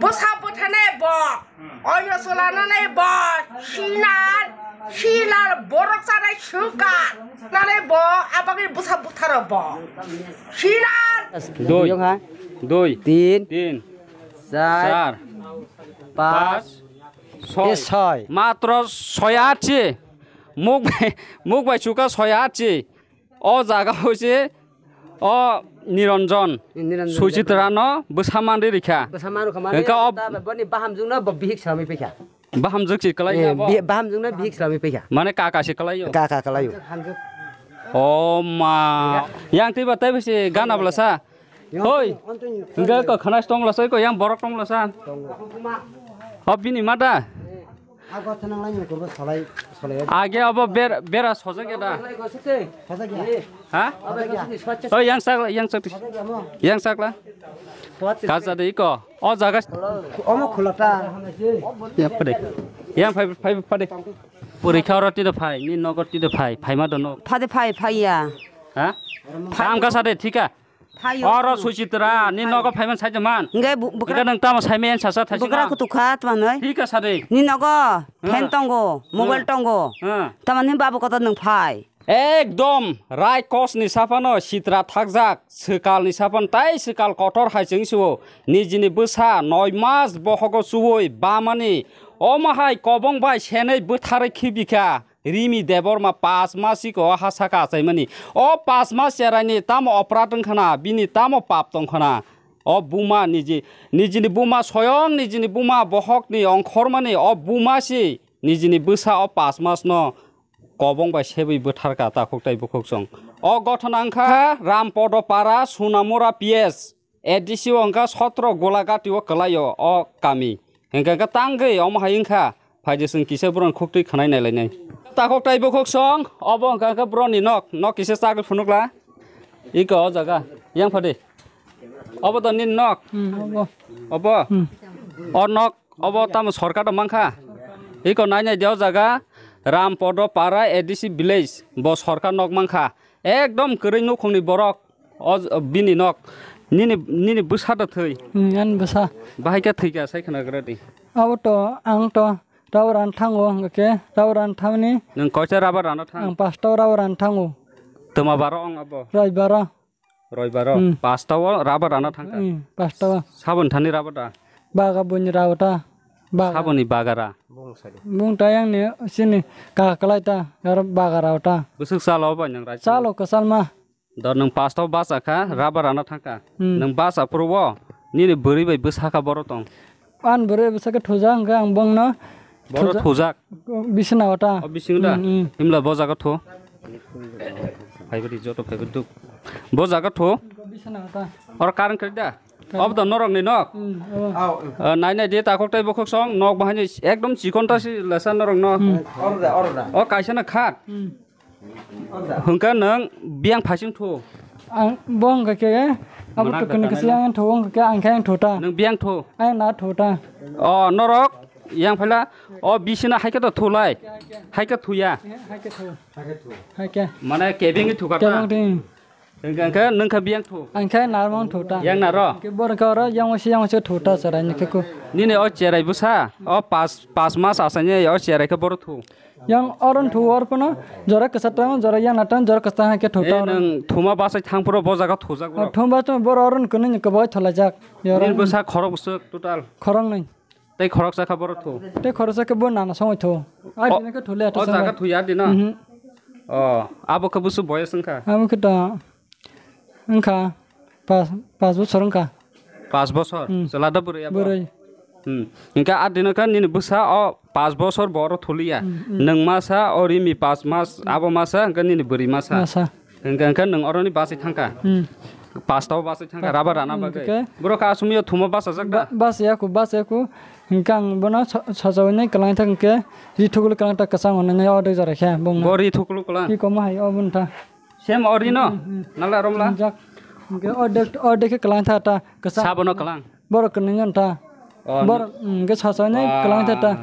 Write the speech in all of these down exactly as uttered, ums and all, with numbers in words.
Bwsa bwthanai bo, oino chwlananai bo, sinar, sinar borok chanai swkar, nanai bo, abagwi bwsa bwtharo bo. Sinar. Dui, dui, tin, tin, char, char, pas, pas, soi. Soi. Matro soi achi. Muk bai, muk bai chuka soi achi. O jaga hoise o Niranjan, Niranjan Suchitra no bwsa manri rikha. Bwsa manrwkha mane, hwnkhe o ta boni bahamjwkno bo bihik swlamwi paikha. Bahamjwk si kwlai ya bo? Bahamjwkno bihik swlamwi paikha. Mane kaka si kwlai yo? Kaka kwlai yo. Hamjwk. O ma. Yang twi ba tei bisi gana bwla sa. Hoi. Hwnkhe ko khana tong la sa, ko yang borok tong la sa. O bini ma da? Age abo ber-, bera sojak ya da? Ha? O yang sakla, yang sak-, yang sakla. Kaja de iko. O jaga. Omo khulata. Ya pade. Yang phai, phai, pade. Purikha oro tide phai, ni nogo tide phai, phai ma dono. Phade phai, phai ya. Ha? Phai. Tham ka sade, thika. Phaio. Oro Suchitra, ni nogo phaiman sai man. Nge bu-, bukra. Ika nang tamo sai men sasa thaisi. Bukra ma. Kutukha twanoi. Thika sade. Ni nogo, ha, fan tongo, mobile, ha, tongo. Ha. Tamani babu kotor nang phai. Ekdom, rai kos ni saphano sitra thakjak, swkal ni saphano tai swkal kotor hai chwng sio, nijini bwsa noi mas bohogo chuwi bamani, omo hai kobong bai senwi bwtharwi khibikha. Rimi Debbarma pas mas iko ha saka achaimani. O pas mas cheraini tamo oprad wngkhana, bini tamo pap tongkhana. O buma niji, nijini buma soyong nijini buma bohokni ongkhormani o buma si nijini bwsa o pas mas no kobong bai sebwi bwtharka takhuk tai bukhuk song. O gothona wngkha Rampodo Para Sunamura P S. A D C o wngkha sotro Golagati o kwlaio o kami. Hwnkhe khe tangwi omo hai wngkha, phaidi chwng kisa borokni khuktwi khwnai nailainai. Takhuk tai bukhuk song, obo wngkha khe borokni nok, nok kisa chagwi phunukla. Iko o jaga, yang phadi. Obo to nini nok? Hmm, obo. Obo? Hmm. O nok, obo tamo sorkar rok mankha? Iko nainai di o jaga, Rampodo Para A D C village, bo sorkar nok mankha. Ekdom kwrwi nukhungni borok. O j-, bini nok. Nini, nini bwsa da thwi? Hmm, ani bwsa. Bahai khe thwi kha, sai khna gra di. Abo to, ang to rubber rana thango, hwnkhe rubber rana thangni. Nwng koisa rubber rana thang? Ang pasta rubber rana thango. Twma baro ong abo? Rai baro. Roi baro? Hmm. Pasta o rubber rana thangkha? Hmm, pasta o. Saboni thani rubber da? Baga boni rubber da. Baga. Saboni bagara? Bung ta yang ni sini kakalai ta, yar bagara ta. Bwswk chalo bai nang rai? Chalo kwchal ma. Dor nwng pasta o basa kha, rubber rana thangkha. Hmm. Nwng basa phuru o nini bwrwi bai bwsa kha boro tong? Ani bwrwi bwsa khe thujak hwnkhe ang bongno boro thujak. Bisina o ta. O bisingo da? Hmm, hmm. Himla bo jaga thu. Phaiba di joto phaiba duk. Bo jaga thu. Bisina o ta. Or current kari da? Current. Obo da norok ni nok? Hmm, obo. Ah, nai nai di takhuk tai bukhuk song nok bahai ni ekdom chikon ta si lasa norok no. Hmm. Oro da, oro da. O kaisa na khat. Hmm. Hwnkhe nwng biyang phaising thu? Ang bo hwnkha khe, abo tukuni khe yang thu, hwnkha khe ang khe ang thu ta. Nwng biyang thu? Ang na thu ta. O, norok yang phaila, o bisina hai khe to thu lai. Hai khe thu ya. Hai khe thu. Hai khe. Mane kebeng thu kha ta. Kebeng ding. Hwnkha khe nwng khe biyang thu? Ang khe narmang thu ta. Yang naro? Khe bor khe oro yang wasi yang wasi thu ta cherai ni khe ku. Nini o cherai bwsa, o pas, pas mas asani o cherai khe boro thu. Yang oron thu or pono jora kwsa tang, jora yang na tang, jora kwsa hai khe thu ta. E, nwng thuma basai thang phuru bo jaga thujak boro. Thuma basai boro oron kwnwi ni kwbai thalaijak. Nini bwsa khorok bwswk total? Khorok nwi. Tei khoroksa kha boro thu? Tei khoroksa khe bo nana songwi thu. Ai dino khe thu le. O jaga thu ya dino? Mhm. O, abo khe bwswk boyes wngkha? Abo khe to wngkha pas, pas bosor wngkha. Pas bosor? Hmm. Chwla da bwrwi abo? Bwrwi. Hmm. Hwnkhe a dino khe nini bwsa o pas bosor bo oro thuliya. Hmm, hmm. Nwng masa, o rimi pas mas, abo masa, hwnkhe nini bwrwi masa. Masa. Hwnkhe, hwnkhe nwng oroni basai thangkha? Hmm. Pasta o basai thangkha, rubber rana bagwi. Hwnkhe? Borok asomwi o thumo basajak da? Ba-, basaya kho, basaya kho. Hwnkhe ang bono sa-, sachawi nai kwlangthak hwnkhe, ri thukulu kwlangthak kwchang hwnwi nai order jora khe bongno. Bo ri thukulu kwlang? Ri komo hai o boni ta. Sem o ri no? Hmm, hmm. Nala romla? Thumjak. Hwnkhe order, order khe kwlangthak ta kwchang. Sabono kwlang? Borok kwnwi ngan ta. O, borok, mm, hwnkhe sachawi nai kwlangthak ta.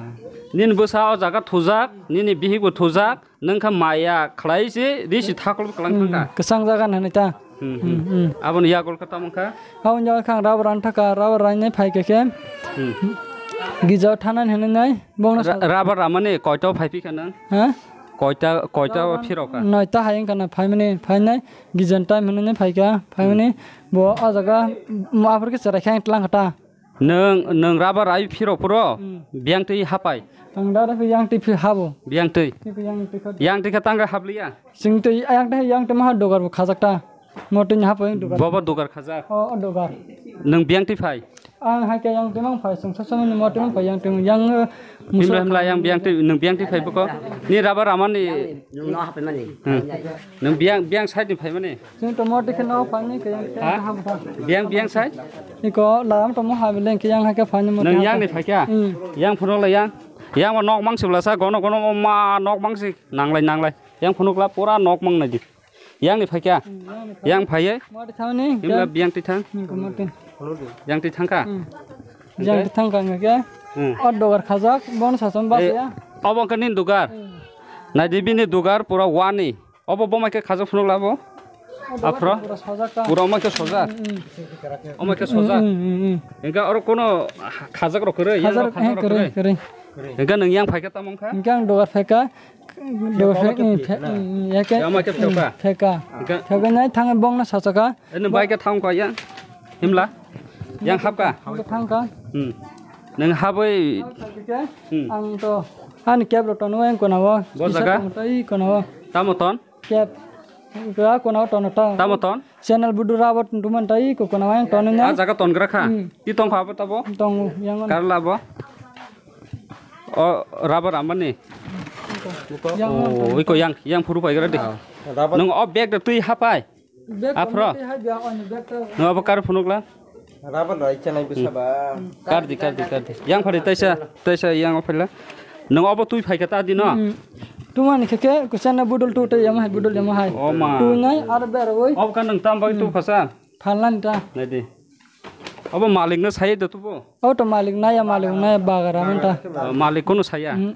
Nini bwsa o jaga thujak, nini bihik bo thujak, nwng kha maya khlai se, ri si thakhol bo kwlang thangkha. Hmm, kwchang jaga nani ta. Hmm, hmm. Hmm, hmm. Aboni yagol kha tamo kha? Aboni yagol kha ang rubber rang thaka, rubber rang nai phai khe khe. Hmm. Gija thanan hinwi nai, bongno Ra-, sa- rubber ramani koito phai phi kha nang? Ha? Koita, koita Rubber phiro kha? Noita hayung kana phai mani, phai nai, gijan time hinwi nai phai kha, phai mani, Hmm. bo o jaga, um, aphur khe cherai khe ang tlang kha ta. Nwng, nwng rubber ai phiro phuro, Hmm. biyang twi hapai. Ang da da yang twi phi habo. Biyang twi. Twi phi yang twi kha. Yang twi kha tang kha habliya. Sing twi yang twi, yang twi maha dogar bo khajak ta. Motwi ni hapo yang dogar. Bobo dogar khajak. O, o dogar. Nwng biyang twi phai. Ang hai khe yang twi mang phai, sung sa sa ni motwi mang phai yang twi yang, eh, Himla, himla, yang biyang twi, nwng biyang twi phai boko. Ni rubber ramani. Nwng no hapai mani. Hmm. Nwng biyang, biyang side ni phai mani. Sing to motwi khe no phai ni khe yang Ha? Biyang, biyang side? Iko lam to mo ha bileng khe yang hai khe phai ni motwi Nwng yang hapai. Ni phai kha? Hmm. Yang phunuk la yang. Yang bo nok mang sibla sa gono gono ma nok mang si nanglai nanglai. Yang phunuk la pura nok mang nai di. Yang ni phai kha? Hmm, yang ni phai. Yang phai ye? Motwi thang ni Himla khe? Biyang twi thang? Hmm, ko motwi. Yang twi thang kha? Hmm. Yang twi thang kha nge khe? Hmm. O dogar khajak, bon sasom bas Eh, ya. Obo khe nin dogar. Hmm. Nai di bini dogar pura wani. Obo bo mai khe khajak phunuk labo. Obo Aphro? Pura sojak ta. Pura omai khe sojak. Hmm, hmm. Omai khe sojak. Hmm, hmm, hmm, hmm. Engka oro kono khajak rok kwrwi, yang Khajak rok khajak eh, rok kwrwi, kwrwi. Kwrwi. Engka nwng yang phai kha tamo wngkha? Engka ang dogar phai kha. Dogar phai, hmm, phe-, hmm, ya khe, Ya, omai khe hmm, phai kha. Phai kha. Engka Phai kha nai thang bong na sojak kha. Eh, nwng bai khe thang kha ya. Himla. Yang hap kha. Hap kha thang kha. Hmm. Nwng habwi Hap kha khe, Hmm. ang to ani kebro tono yang kono. Bo Kisa jaga? Tong tai kono. Tamo ton? Kep. Ga kono tono ta. Tamo ton? Channel budu rabo tuntuman tai ko kono yang tono na. A jaga ton gra kha. Hmm. Ti tong kha abo tabo? Tong yang. Karla bo. O rubber amani. Yang Oh, iko yang, yang phuru pai gra de. Ah, rubber. Nwng o bag de twi hapai. Bag Aphro? Kono twi hai bia oni bag ta. Nwng abo kar phunuk la? Rubber rai chanai bisa ba. Kar di, kar di, kar di. Yang phari taisa, taisa yang o phaila. Nwng abo twi phai kha ta di no? Hmm. Tumani khe khe kusa na budul tu te yama hai, budul yama hai. O ma. Tu nai ar ber oi. Ob ka nwng tam bai tu Hmm. khasa? Phalan ta. Nai di. Abo malik no sai do tu bo? O to malik nai ya, malik nai bagara man ta. O, malik kono saya? Hmm.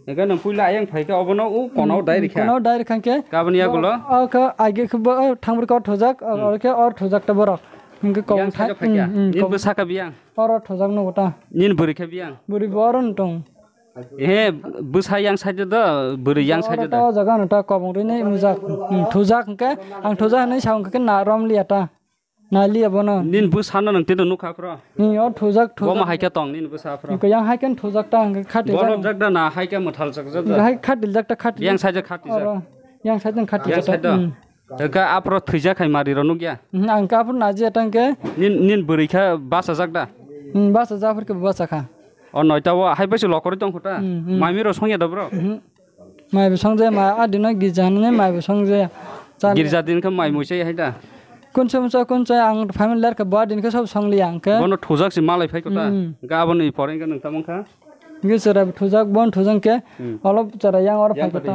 Ega nwng puila ayang phai kha obono u kono Hmm, dai rikha. Kono dai rikha khe. Kabani ya gulo? O kha age khe bo, eh, thangbrwi kor thujak, o, Hmm. oro khe or thujak ta borok. Hingke kobong Yang thai, saja phai kha. Hmm, hmm, Nin kobong. Bwsa kha biyang? Oro thujak no ta. Nin bwrwi kha biyang? Bwrwi bo oro no tong. He, bwsa yang side do, bwrwi yang side do. O jaga no ta kobong rini mujak. Hmm, thujak hingke, ang thujak hinui sa hingke na rom liya ta. Na liya bono. Nin bwsa no nang tino nukha phro. Ni o thujak, thujak. Bo ma hai khe tong nin bwsa phro. Hingke yang hai khe thujak ta hingke khati Bono jak. Jak da na hai khe mwthal jak jak da. Hingke hai khati jak ta khati. Yang side khati jak. Oro, yang side khati Yang jak ta. Side do. Hmm. Hingke aphro thwijak hai mari rw nukya. Hmm, ang khe aphro naji ya ta hingke. Nin, nin bwrwi kha basa jak da? Hmm, basa jak phur khe basa kha. O noita o hai bai se lokorwi tong kho ta? Hmm, hmm. Maimi rw songya da bro? Hmm. Mai bo song jaya, mai a dino girja hinwi mai bo song jaya. Chali. Girja din khe mai muisa hai da? Kunso musa kunso ang family ler khe bo a din khe sob song liya ang khe. Bono thujak se malai phai kho ta? Hmm. Hingke aboni pore hingke nwng tamo kha? Hingke cherai bo thujak, bon thujak khe Hmm. olop cherai yang oro phai khe ta.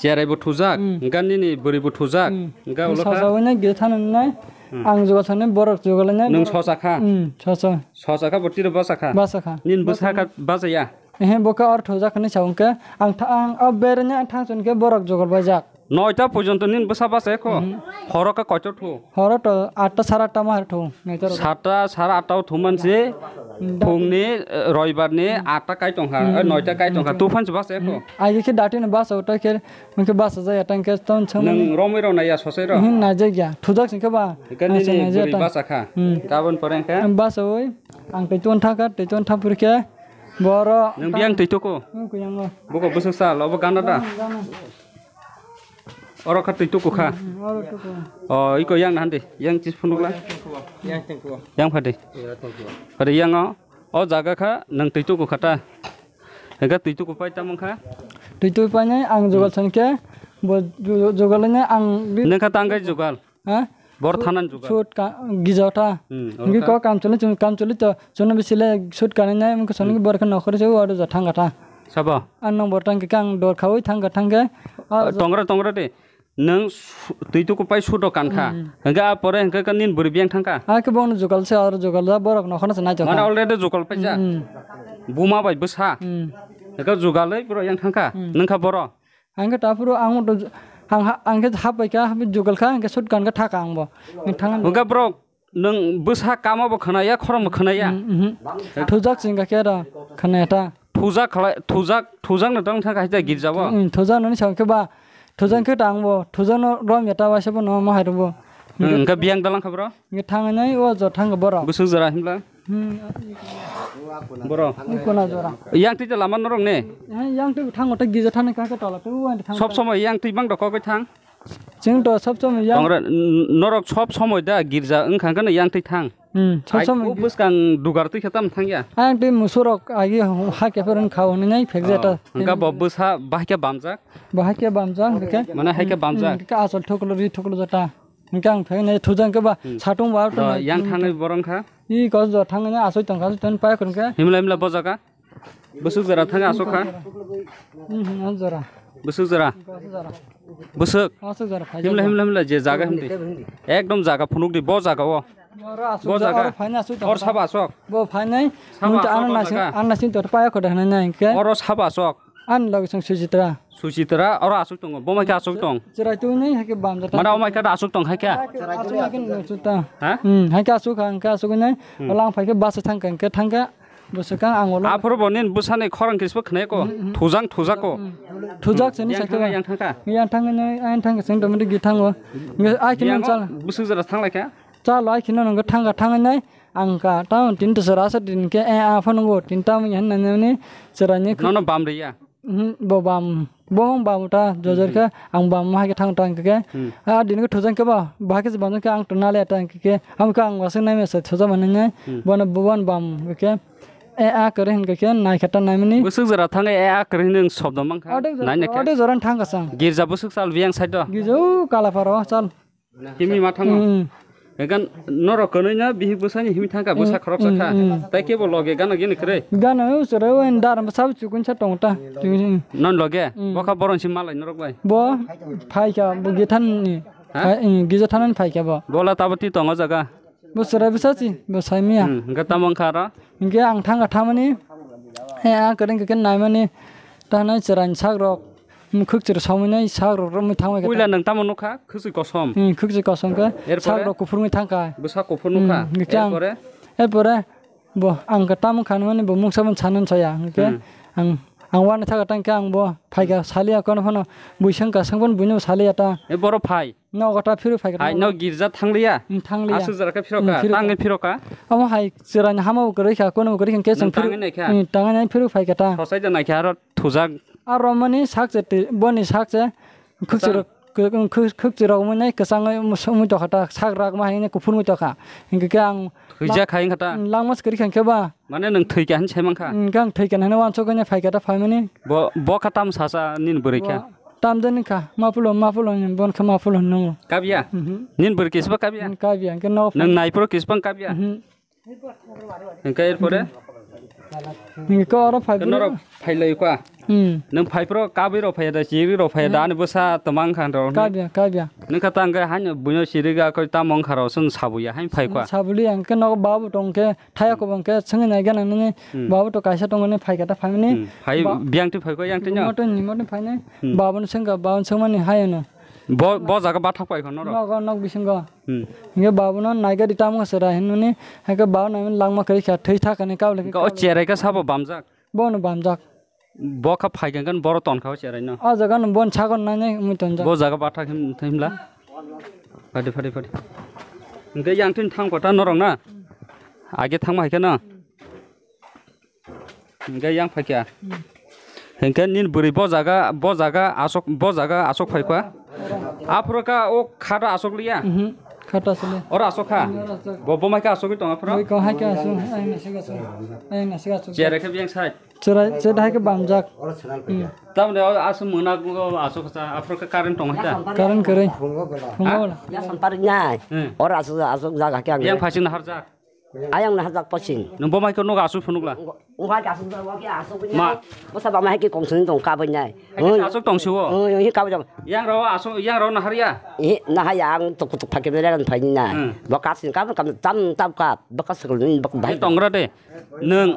Cherai bo thujak, Hmm. hingke nini bwrwi bo thujak, Hmm. hingke ulo kha? Sajawai nai githa nai. Hmm. Ang jugal thani borok jugal nai. Nwng sosa kha? Hmm, sosa. Sosa kha bo tiro basa kha? Basa kha. Nin bwsa kha basa ya? Ehe, bo khe or thujak hinui sa hwn khe, ang tha-, ang o bereni ang thang chon khe borok jogol bai jak. Noita porjonto nini bwsa bachai kho? Mhm. Horo khe koito thu? Horo to atta sara atta ma thu, noita rok. Satta sara atta o thu man si, Mhm. phungni, eh, roibar ni Mhm. atta kai tong kha, Mhm. eh, noita kai tong kha, Mhm. tu phan si bachai kho? Mhm. Agi khe dati no basa utai khe, hwn khe basa jaya tang khe ton chang Nwng mani. Romwi rw nai ya sosai rw? Mhm, nai jak ya. Thujak sing khe ba? Hingke Ang nini se nai jak bwrwi ta. Basa kha? Mhm. Gabon pore hingke? Ang basa oi, ang tei ton thang kha, tei ton thang phuru khe. Boro Nwng biyang twi tuku? Nwng kuyang o. Buko bwswk sal, obo gana da? Gana, gana. Oro kha twi tuku kha? Hmm, hmm, oro tuku. O, iko yang nahan di, yang chis phunukla. Yang tengkuo. Yang phadi. Iya, tengkuo. Phadi yang o, o jaga kha, nwng twi tuku kha ta? Hingkhe twi tuku pai tamo kha? Twi tuku pai nai, ang jugal Hmm. san khe, bo ju-, jugal nai, ang bi- Nwng kha tangkai jugal? Ha? Bor thanan jugal. Sut ka, gija tha. Hmm, Ngi oro ko kha? Kam choli, chum-, kam choli to, chuna bisile sut kanai nai, mung ko soni Hmm. Bor kha nokhor se, oro ja thang kha tha. Sabo? An nong bor tang khe kang dor khawi thang kha thang khe. Ah, Ah, ja- tongra, tongra de. Nwng su-, twi tuku pai sut o kan kha. Hmm. Hingke a pore hingke ka nin bwrwi biyang thang kha. A khe bono jugal se, oro jugal da, borok nokhor se nai Mane tokha. Already jugal pai ja. Hmm, hmm. Buma bai bwsa. Hmm. Hingke jugal le bwrwi yang thang kha. Hmm. Nwng kha boro. Ang khe ta phuru ang to Ang ha-, ang khe hap bai kha, hap jugal kha, ang khe shot gun khe thaka ang bo. Ang thang. Hwnkhe borok nwng bwsa kamo bo khwnaya, khorang bo khwnaya. Thujak sing kha khe da khwnaya ta. Thujak khalai, thujak, thujak no tong thang kha girja bo. Thujak no ni sang khe ba, thujak khe tang bo, thujak no rom ya ta waisa bo no ma hai bo. Hwnkhe biyang dalang kha bro. Nge thang nai o jo thang borok. Bwswk jora himla. Hmm. Borok. Ikona jora. Yang twi lama norok ne. Eh, yang twi thang o ta gija thani ka ka tola tu wa thang. Sob somoi yang twi bang dokok thang. Chwng to sob somoi yang. Tongra, n-, norok sob somoi da girja wng kha khe yang twi thang. Hmm, sob somoi. Bwskang dugar twi khe tam thang ya. Yang twi musurok agi ha ke peren khao ni nai phek jeta. Hwnkhe bo bwsa bahai khe bamjak. Bahai khe bamjak hwnkhe. Mane hai khe bamjak. Hwnkhe asol thoklo ri thoklo jeta. Hingke ang phai nai thujang ke ba satung ba to yang thangwi borong kha. I kos jo thangwi asoi tong kha, asoi tong pai khun khe. Himla himla bo jaga. Bwswk jora thangwi asok kha. Hmm, hmm, jora. Bwswk jora. Jora. Bwswk. Asok jora phai. Himla himla himla je jaga himdi. Ekdom jaga phunuk di bo jaga o. Oro asok bo jaga. Oro phai na asoi tong. Or saba asok. Bo phai nai. Saba asok ano bo nasi jaga. Ano nasi to pai khun da nai nai ke. Oro saba asok. An logi song Suchitra. Suchitra, oro asuk tongo. Bo mai khe asuk tong. Chirai tu nai hake bam jata. Mana o mai khe asuk tong hai khe? Asuk hai khe nung suta. Ha? Hmm, hai khe asuk ha, hingke asuk nai. Hmm. Ola ang phai khe bus thang khe, hingke thang khe. Bus kang ang ola. Aphuru bo nin bwsani khorang kisbo khnai ko. Hmm, hmm. Thujang thujak ko. Hmm. Thujak sini yang sakhe thang ba. Yang thang kha. Yang thang nai, ang thang sing domi gi thango. Nge ai khe nang chal. Bwswk jora thang lai kha? Chal ai khe nang thang kha thang nai. Ang ka ta tin to sara sa din khe a phone go tin ta mi han nai ni chirai ni. Nono bam riya. Mhm, bo bam, bo hong bam ta, jojer khe, ang bam hai khe thang tang khe, a din khe thujang khe ba, ba khe bam khe ang to nale tang khe, am khe ang wasang nai mesa thuja mani nai, bono bo ban bam khe, e a kare hin khe, nai khe ta nai mani. Bwswk jora thang e a kare hin sobdo mang kha. Nai nai khe. Ode jora thang ka sang. Girja bwswk sal biyang side do. Girja u kala paro sal. Himni ma thango. Egan norok kwnwi na bihik bwsani himni thangka bwsa khoroksa kha. Tai kebo loge gana gini kwrwi. Gana u sere o en dar bwsa chukun sa tong ta. Non loge. Bokha boron si malai norok bai. Bo phaikha bo githan ni. Ha? Phai, gija thanan phaikha bo. Bola tabo ti tongo jaga. Bo sere bwsa si bo saimiya. Hingke tamo wngkha aro. Hingke ang thangka thamani. He a kwrwi khe naimani. Tanai chwrai sak rok. Khwkchwrwk somwi nai sak rok romwi thangbai khe. Puila nwng tamo nukha? Khwchwk kosom. Hmm, khwchwk kosom khe sak rok kuphurwi thangkha. Bwsa kuphur nukha. Hmm, hwnkhe ang, erpore? Erpore bo ang khe tamo khanmani bo mungsa mani sanani soya. Hwnkhe ang, ang wani thaka tang khe ang bo phaikha saliya kono phano buisong ka sangphano buino saliya ta. E boro phai. Nogo ta phirwi phaikha. Ai no girja thangliya? Hmm, thangliya. Aswk jora khe phirokha, hmm, phirokha. Tangwi phirokha. Omo hai chwraini hama bo kwrwi kha, kono bo kwrwi kha, hwnkhe chwng phirwi, tangwi naikha. Hmm, tangwi nai phirwi phaikha ta. Sosai da naikha aro. Thujak. Aro mani sakche twi, boni sakche khwkchwrwk, khwk-, khwk-, khwkchwrwk mwnai kwchangwi mos-, mwi tokha ta, sak rak ma hai kuphur mwi tokha. Hingke khe ang thwijak hai wngkha ta? Langma se kwrwi kha hingke ba. Mane nwng thwi kha hinwi sai mankha? Hingke ang thwi kha hinwi wansukgwi phai kha ta phaimani. Bo, bo kha tam sasa nini bwrwi kha? Tam de nini kha, ma pulo, ma pulo, bon kha ma pulo hinwi. Kabya? Mhm. Nini bwrwi kisiba kabya? Kabya, hingke no. Nwng naiphuru kisibang kabya? Mhm. Hingke erpore? Hingke oro phai norok phai lai kwa. Hmm. Nwng phai pro kabwi rok phai da, chiri rok phai da, ani bwsa twmang khan rok. Kabya, kabya. Nwng kha tang khe haino buino chiri ga koi tamo wngkha rok, chwng sabuya haino phai kwa. Sabuli ang khe nogo babu tong khe, thaya kobong khe, swngwi nai gana nini babu to kaisa tongmani phai kha ta phaimani. Hmm. Phai biyang twi phai kwa yang twi no. Moto ni, moto phai nai. Hmm. Babu no swngkha, babu no swngmani haino. Bo, bo jaga bathak pai kha norok. Nogo, nok bisingo. Hmm. Hingke babuno naigadi tamo sera hinmani, hingke babu naimani langma kwrwi kha, thwi thakani kabla khe. Hingke o cherai khe sabo bamjak? Bono bamjak. Bo kha phaikha hingke boro tonkha o cherai no. O jaga no bon sagon nainai mui tonjak. Bo jaga bathak him, himla. Phadi, phadi, phadi. Hingke yang thin thang kota norok na. Age thangma hai khe no. Hingke yang phaikha. Hingke nini bwrwi bo jaga, bo jaga asok, bo jaga asok phaikha. Aphuru kha o khato asok liya? Mhm, khato asok liya. Oro asok kha? Oro asok. Bo, bo mai kha asogwi tong aphuru? Oi, kok hai khe asok, ayang nasik asok. Ayang nasik asok. Cherai khe biyang side? Cherai, cherai hai khe bamjak. Hmm. Tamoni o asok mona asok kha, aphuru khe current tong hai ta? Current kwrwi. Phungo bela. Phungo bela. Ya sampar nyai. Hmm. Oro asok, asok jaga khe ang. Biyang phaisin harjak. Ayang na hajak pochin. Nwng bo mai khe nogo aswk phunukla? Wngkha khe aswk da, wngkha khe aswk. Ma? Bwsa bama hai khe kong sini tong kabui nai. Hai khe aswk tong siwo? Oi, oi, kabui tong. Yang rao aswk, yang rao naharya? Eh, nahaya ang tuk tuk phakhe bere ran phaini na. Hmm. Bo kasin kabui kam tam tam kap. Bo kasuk ni bo bahai. Tongra de. Nwng,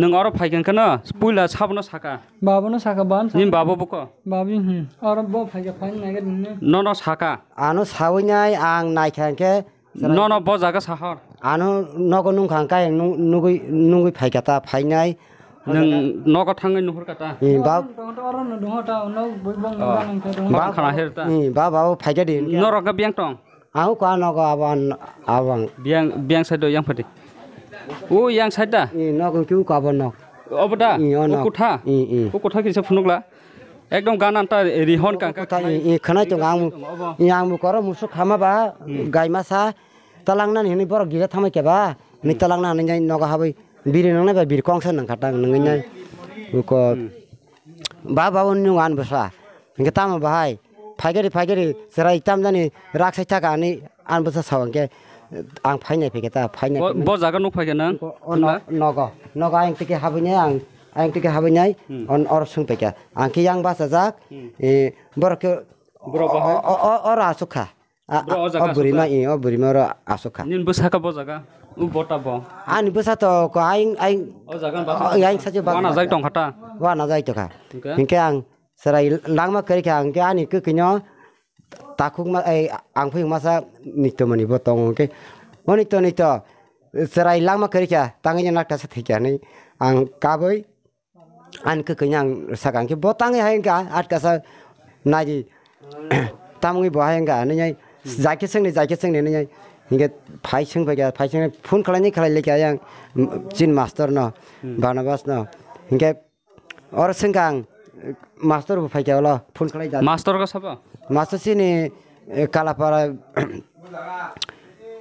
nwng oro phaikha kheno puila sabono saka. Babono saka ban. Nim babo buko. Babi, hmm. Oro bo phaikha phaini nai gad nini. Nono saka. Ano sawi nai ang naikha khe. Nono bo jaga sahor. Ano nogo nungkha ang kayang nu-, nugui, nugui phaikha ta, phainai. Nwng nogo thangwi nuhurkha ta? Eh, ba- Oro no dungho ta, no bui bong Oh. nang khe dungho. Ba- Bang khana her ta? Eh, ba, ba, o phaikha di. Norok ga biang tong? Ang ko nogo abang, abang. Biang, biang side yang phadi. O yang side da? Eh, nogo kyu ko abang nok. Obo da? Eh, o O nok. Kutha? Eh, eh. O kutha kisa phunukla? Ekdom ganan ta rihon ka, ka Kotha khanai. I, i khanai tongo ang. Obo. I ang bo koro musuk khama ba, Hmm. gai masa, talang nani hinui borok gila thamai keba, ni Hmm. talang nani jai nogo habui biri nangnai ba biri kongsa nang khatang nangwi nai. Ko Hmm. ba ba un nung an bwsa. Hingke tamo bahai, phaigari phaigari chwrai tam jani rak sai thaka ani Ang bwsa sao hwnkhe, ang phainai phaikhe ta, phainai Bo, phainai. Bo jaga nuk phaikhe nang? O, o, no-, nogo, nogo ayang tike habwinai ang, ayang tike habwinai, Hmm. on, oro swng paikha. Ang khe yang bachajak, Hmm. eh, borok khe Borok o, bahai? O, o, o, oro aswk kha. A, Borok o a, jaga o bwrwima, aswk kha? Eh, o bwrwima oro aswk kha. Nini bwsa kha bo jaga? U bota bo? Ani bwsa to ko ayang, ayang, O jaga ni basa o, ayang sachi bana bana jai tong kha ta? Bana jai tong kha. Hingke? Hingke ang chwrai langma kwrwi kha, hingke ani kwkhwino takhuk ma, ei, ang phuyung masa nito mani bo tongo hwnkhe, o nito, nito, chwrai langma kwrwi kha, tangwi nakta se thwikha hinwi ang kabui ani kwkhwino ang saka hwnkhe, bo tangwi hai wngkha atkasa naidi, tamungwi bo hai wngkha hinwi jai khe swngni, jai khe swngni hinwi jai, hinkhe phai swng phaikha, phai swngni phone khlainai khlai laikha yang chini master no, Barnabas no, hinkhe Oro swngkha ang, master bo phaikha ulo, phone khlai da. Master kha sabo? Master chini, eh, Kalapara,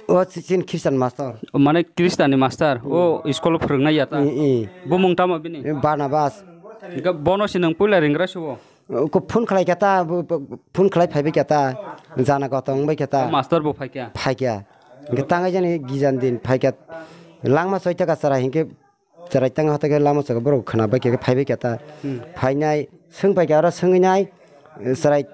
o chini Christian master. O, mane Christian ni master, o school o phwrwngnai ya ta? I, i. Bumung tamo bini? Eh, Barnabas. Hingke bono se nwng puila ringra subo? O, ko phone khlai kha ta, bo, bo, phone khlai phaibai kha ta, jana gotong bai kha ta. O master bo phaikha? Phaikha. Hingke tangai jani gijan din phaikha. Langma soi taka chara hingke Chwrai tang hote khe lama saka borok khwna bai khe phai bai khe ta. Hmm. Phainai, swng pai khe aro swngwi nai, chwrai,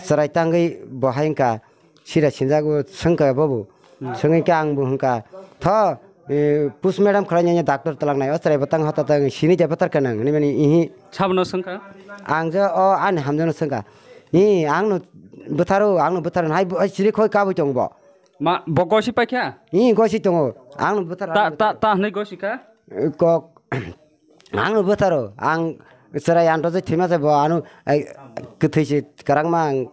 chwrai tangwi bo hai wngkha, sira sinjago swngkha bobo. Hmm. Swngwi khe ang bo hwnkha, "Tho, eh, push madam khlai nai, doctor twlang nai, o chwrai bo tang hote tang sini je bwthar khe nang," hinwi mani, ihi. Sabono swngkha? Ang je o ani hamjakno swngkha. "Ih, ang no bwtharo, ang no bwtharo," hai bo, hai siri khoi kabui tong bo. Ma, bo gosi paikha? Ih, gosi tongo. Ang no bwthar, Ta, ang ta, bwthar. Ta hwnwi gosi kha? Kok, ang no bwtharo. Ang chwrai anto je thwima je bo ano, ai, kwthwi se kwrangma ang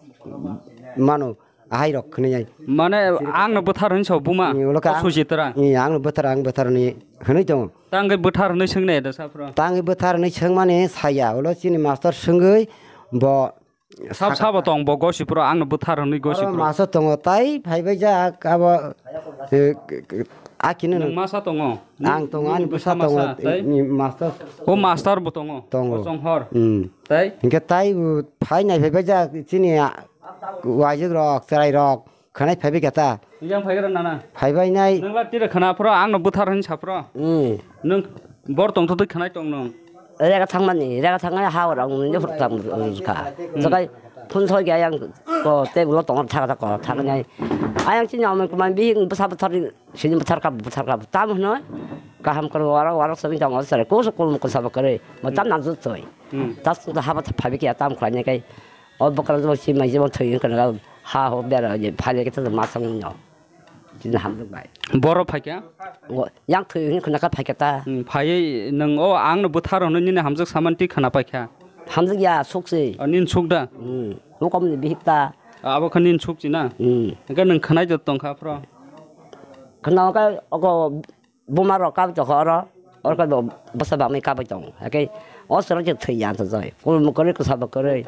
mano, ahai rok hwnwi ai. Mane ang no bwthar hwnwi sao buma? Ih, ulo kha O ang, Sujitra. Ih, ang no bwthar, ang bwthar hwnwi, hwnwi tongo. Tangwi bwthar hwnwi swngnai da saphro? Tangwi bwthar hwnwi swngmani saya. Ulo chini master swngwi bo Sab sabo tong bo gosi phro ang no bwthar hwnwi gosi Oro phro. Maso tongo tai phaibai jak abo, eh, k-, k-, akino Nwng no. Masa tongo. Ang tongo, ani Nwng bwsa bwsa tongo, masa, tai? Ni master. O master bo tongo. Tongo. Kosong hor. Hmm. Tai? Hingke tai bo phai nai phaibai jak chini a-, wajik rok, chwrai rok. Khwnai phaibai kha ta? Yang phaigra nana. Phaibai nai. Nwng la tira khwna phro, ang no bwthar hwn sa phro. Hmm. Nwng bor tong thotwi khwnai tong nwng. Rega thangmani, rega thangnai ha ora ang nini phro thang kha. Hmm. Jagai phun thoi kha yang ko table tong thang thang ko thang nai. Ayang chini amai kumai bihik bwsa bwthar sini bwthar kha bwthar kha tam hno. Kaham kar wara wara sami tong sare ko so ko ko sa bakare. Ma tam nang jut thoi. Hmm. Tas ko haba phaibai kha tam khlai nai kai. O bwkrang jebo si mai jebo thwi wngkha na ha ho bera je phai khe ta ma sang no. Chini hamjwk bai. Boro phaikha? O yang thwi wngkha na kha phaikha ta. Hmm, phaiwi nwng o ang no bwthar hwnwi nini hamjwk samani twi khwna paikha. Hamjwk ya suk se. O nini suk da? Hmm. Hukom ni bihik ta. Abo kha nini suk china? Hmm. Hwnkhe nwng khwnai jot tongkha phro? Khwna kha ogo Buma rok kabui tongkha oro, oro khe bo bwsa bangmani kabui tongo. Hakhe o chwrai khe thwi ya tong jai. Kulmu kwrwi kwsa bo kwrwi.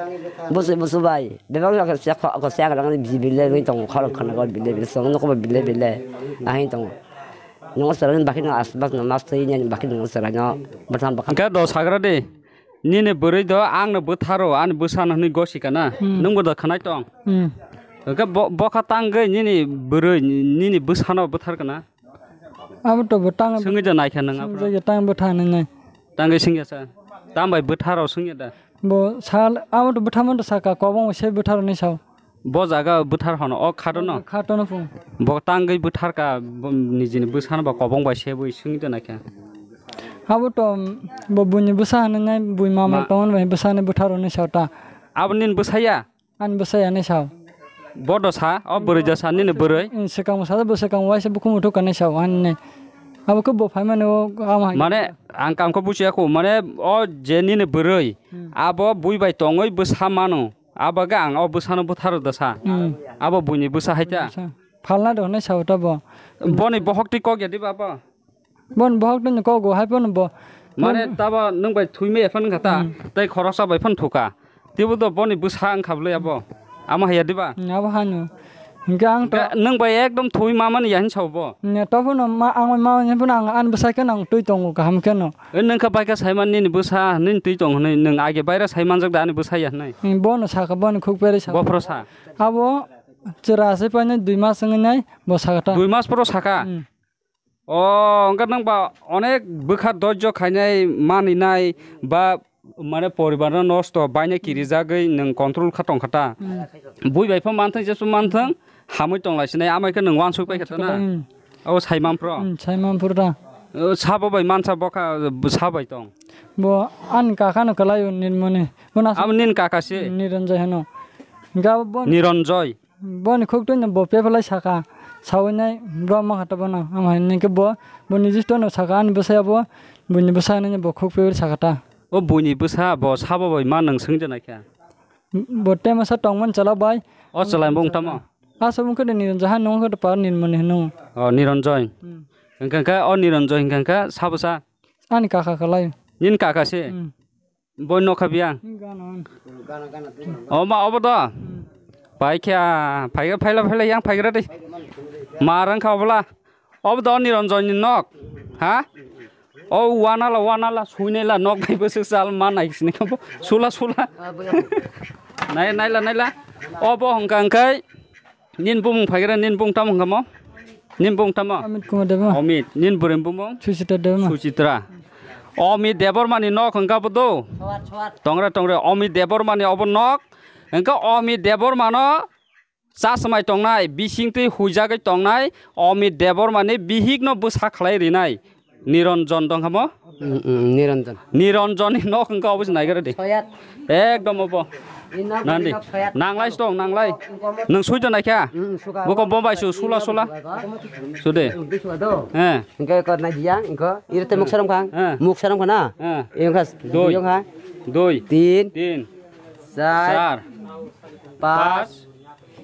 Bwswi bwswi bai. Bebak no khe siya kho, kho siya rang bile bile wngwi tongo. Khorang khana go bile bile song nokho bo bile bile. Ahai tongo. Nongo chwrai ni bakhi no asbak no mas thwi ni bakhi nongo chwrai no bwtham bwkha. Hwnkhe do sagra de. Nini bwrwi do ang no bwtharo, ani bwsa no hwnwi gosi kana. Hmm. Nwng bo do khwnai tong. Hmm. Hwnkhe bo, bokha tangwi nini bwrwi, nini bwsa no bwthar kana. Abo to bo tang Sungwi da naikha nang aphro. Sungwi da tang bwtha nai nai. Tangwi sungya sa. Tam bai bwtha rok sungya da. Bo sal abo to bwtha man to saka kobong se bwtha rok ni sao. Bo jaga bwthar hono o khato no. Khato no phung. Bo tangwi bwthar ka bo nijini bwsano ba kobong bai se bwi sungwi da naikha. Abo to bo buini bwsa hwnwi nai bui mama Ma- tongo bai bwsani bwtha rok ni sao ta. Abo nini bwsa ya? Ani bwsai ani sao. Bodo sa, o bwrwi do sa, nini bwrwi? Swkang bwsa, bwswkang waisa bukhum uthuk ani sao, ani nai. Abo khe bo phaimani o, ama hai. Mane, ang kamkho buchiya kho, mane, o je nini bwrwi, Hmm. abo bui bai tongwi bwsa mano, abo khe ang o bwsano bwtharo da sa. Hmm. Abo buini bwsa hai ta? Bwsa. Phalna do hinwi sao ta bo. Boni bohok twi kok ya diba abo? Bon bohok no kok go hai pono bo. Mane tabo nwng bai thwi maya phano kha ta, Hmm. tei khoroksa bai phano thuka. Tebo do boni bwsa wngkha bwle abo. Amo haya diba? Hmm, abo hano. Hinkhe ang to Ga-, nwng bai ekdom thwi mamani ya hinsa bo. Ne to phano ma ang bai mamani phano ang ani bwsa khe nang twi tongo kaham khe no. E nwng kha bai kha saiman nini bwsa nini twi tong hwnwi nwng age baira saimanjak da ani bwsa ya hwnwi. Hmm, bono saka boni khuk peri saka. Bophro sa. Abo chwra se paine dui mas wngwi nai bo saka ta. Dui mas phoro saka? Hmm. O, hwnkhe nwng ba onek bwkha doijo khainai, maninai, ba, mane, poribar no nosto, baina kirijagwi nwng control kha tongkha ta. Hmm. Bui bai pha manthang, jesu manthang, hamwi tonglai sinai, amai khe nwng uansuk pai kha ta na. Hmm. Abo saiman phro. Hmm, saiman phro ta. O, sabo bai mansa bokha, sabo bai tong. Bo ani kaka no kwlai o Nirmoni. Bo na Abo nini kaka se? Niranjoy hano. Ga bo Niranjoy. Boni khuk twi no bo pepalai saka, sawi nai bro ma hata bono, ama hai nini khe bo, bo niji to no saka ani bwsai abo, buini bwsa hinwi bo khuk pepalai saka ta. O buini bwsa bo sabo bai ma nwng swngwi da naikha? Bo tema sa tongmani chwla bai. O chwla bung tamo? Asa bung khe Niranjoy hai nung khe par Nirmoni hino. O Niranjoy. Hmm. Hwnkhe khe o Niranjoy hwnkhe khe sabo sa? Ani kaka kwlai. Nini kaka se? Hmm. Boi nokha biyang. Gana. Oma obo do. Paikha, paikha, phaila, phaila, yang paigra de. Marang kha obla. Obo do Niranjoy ni nok. Ha? O wanala, wanala, suinela nok bai bwswk sal ma nai sini kha bo. Sula, sula. Nai, naila, naila. Obo hongka hongkai. Nini bumung phaikra, nini bumung tamo hwnkha mo? Nini bumung tamo? Amit Kumar Debbarma. Amit, nini bwrwi bumung? Suchitra Debbarma. Suchitra. Amit Debbarma ni nok hwnkha bo do? Tongre, tongre. Amit Debbarma ni obo nok. Hwnkha Amit Debbarma no chasmai tongnai, bising twi huijagwi tongnai, Amit Debbarma ni bihik no bwsa khlai rinai. Niranjan dong hamo? Mm, mm, Niranjan. Niranjan ni nok hwnkha obo se naigra di. Soyat. Ekdom obo. Ni nok Nandi. Ni nok soyat. Nanglai stong, nanglai. Nung suijo naikha? Mm, suka. Boko bombai su, sula, sula. Sude. Mm, biswa do. Eh. Engko ko nai dia, engko. Iro te muk saram khang. Eh. Muk saram khana. Eh. Engko. Doi. Yong ha. Doi. Tin. Tin. Char. Char. Pas. Pas.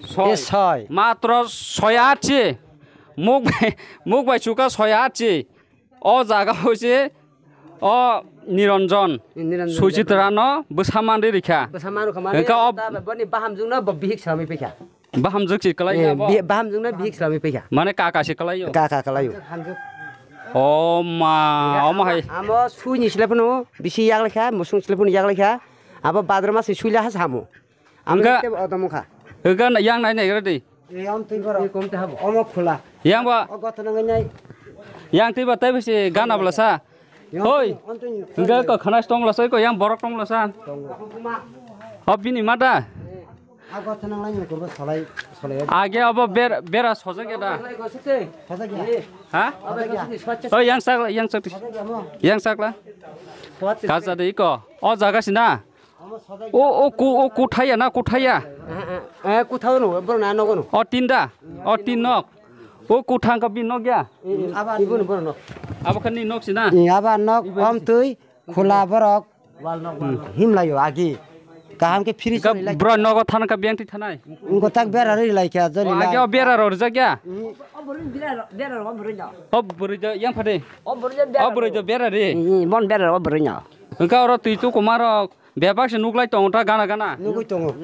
Soi. Eh, soi. Matro soi atsi. Muk bai, muk bai suka soi atsi. O jaga o se o Niranjan, Niranjan Suchitra no bwsa manri rikha. Bwsa manri kha mane. Hwnkhe o ta boni bahamjwk no bo bihik salami paikha. Bahamjwk si kwlai Eh, ya bo. Bi-, bahamjwk no bihik salami paikha. Mane kaka si kwlai yo. Kaka kwlai yo. Hamjwk. O ma, o ma hai. Amo sui ni sile phano bisi yak lekha, musung sile phano yak lekha. Abo badroma si sui la ha samo. Amo Hwnkhe te odom kha. Hwnkhe yang nai nai gra di. E, om twi borok. E, kom te habo. Omo khula. Yang ba. O gothana ngai nai. Yang twi ba tai bisi gana bla sa. Yang Hoi. Om twi. Hingga ko khana tong la sa ko yang borok tong la sa. Tong. O bini mata. A gothana ngai nai ko solai, solai. Age abo ber, bera sojak ya da. Solai ko sukse. Sojak ya. Ha? Sojak ya. Oi yang sakla, yang sakla. Sojak ya mo. Yang sakla. Sojak ya. Kaza de iko. O jaga sina. O, o, ku, o, kuthaya na kuthaya? Eh, eh, eh, kuthao no, boro na nogo no. O, tinda? O, tin nok? O, kuthang ka bin nok ya? Eh, eh, ibu no boro nok. Abo khan ni nok si na? Eh, aba nok, om twi, khula borok. Wal nok, wal nok. Himlayo agi. Kaham ke fridge Ka ni lai. Bro nogo than ka beng ti thanai? Ngo tak bera ri lai kya, jali O, lai. Age o bera ro rijak ya? O bwrwi bera ro, bera ro, o bwrwi no. O bwrwi jo yang phade? O bwrwi jo bera O bwrwi ro. Jo bera ri? Eh, eh, bon bera ro, o bwrwi no. Engka oro twi tu kumaro Bebak se nuklai tongo ta gana gana. Nugui tongo.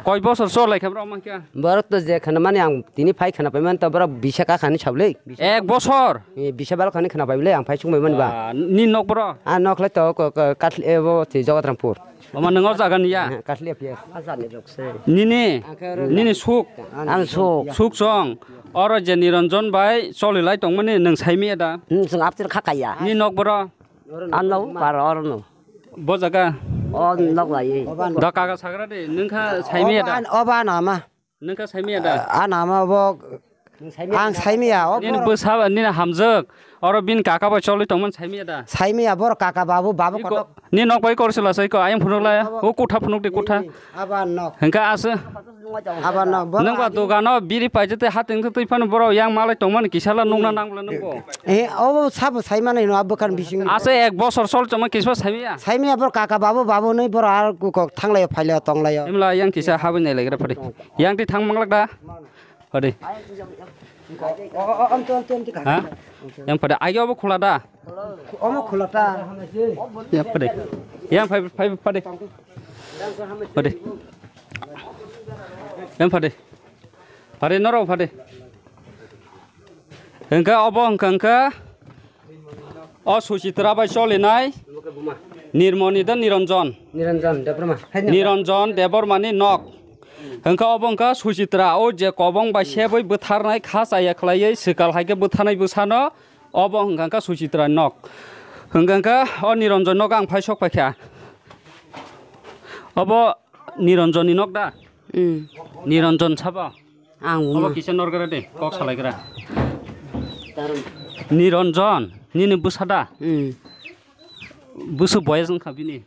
Koi bosor chor lai khe borok mankha? Borok to je khana mani ang tini phai khana paimani to borok bisa kakhani sablei. Ek bosor? Eh, bisa bal khani khana paimani ang phai sung paimani ba. Ah, ni nok boro? Ah, nok lai to ko, ko, Kathli, eh, bo, ti Jogatrampur. Oma nang o jaga ni ya? Eh, Kathli apia. Nini, nini suk? Ang suk. Suk song. Oro je Niranjan bai choli lai tongmani nang saimi ya da? Hmm, sung aptir khakaya. Ni nok boro? Ano, par oro no. Bo jaga? O nok lai. Da kaga sagra de, nang kha saimi ya da? Oba, oba nama. Nang kha saimiya da? Ah, nama bo ang saimiya, o nini borok bwsa, nini hamjwk. Oro bini kaka bai choli tongmani saimiya da? Saimiya, borok kaka babu, babu kotok. Ni nok bai korsila sai ko, ayang phunuk lai, o kutha phunuk di kutha. Aba nok. Hingka asa. Aba nok, borok nang ba agi dogano biri paijete hating twi phano borok yang malai tongmani kisala nungna nang bole nungbo. Eh, obo sabo saimani no, abo kan bising. Asa ek bosor sol choma kisba saimiya? Saimiya, borok kaka babu, babu nui borok ar kukok thanglai phailai tonglai. Imla yang kisa habwi nai lai gra phadi. Yang ti thang manglak da? Pade. Ha? Yang pade. Ayo obo khula da? Omo khula ta. Yang pade. Yang phai, phai, pade. Pade. Yang pade. Pade norok pade. Hingke obo hingka hingka. O Suchitra bai cholinai Nirmoni da Niranjan. Niranjan Debbarma. Niranjan Debbarmani nok. Hingkha obo hingkha Suchitra, o je kobong bai sebwi bwtharnai kha chaya khlaiwi swkal hai khe bwtharnai bwsano, obo hingkha hingkha Suchitra nok. Hingkha hingkha o Niranjan nok ang phai sok paikha. Obo Niranjanni nok da? Hmm. Niranjan sabo? Ang obo buma. Kisa norgra de, kok salaigra. Niranjan, nini bwsa da? Hmm. Bwswk boyes wngkha bini?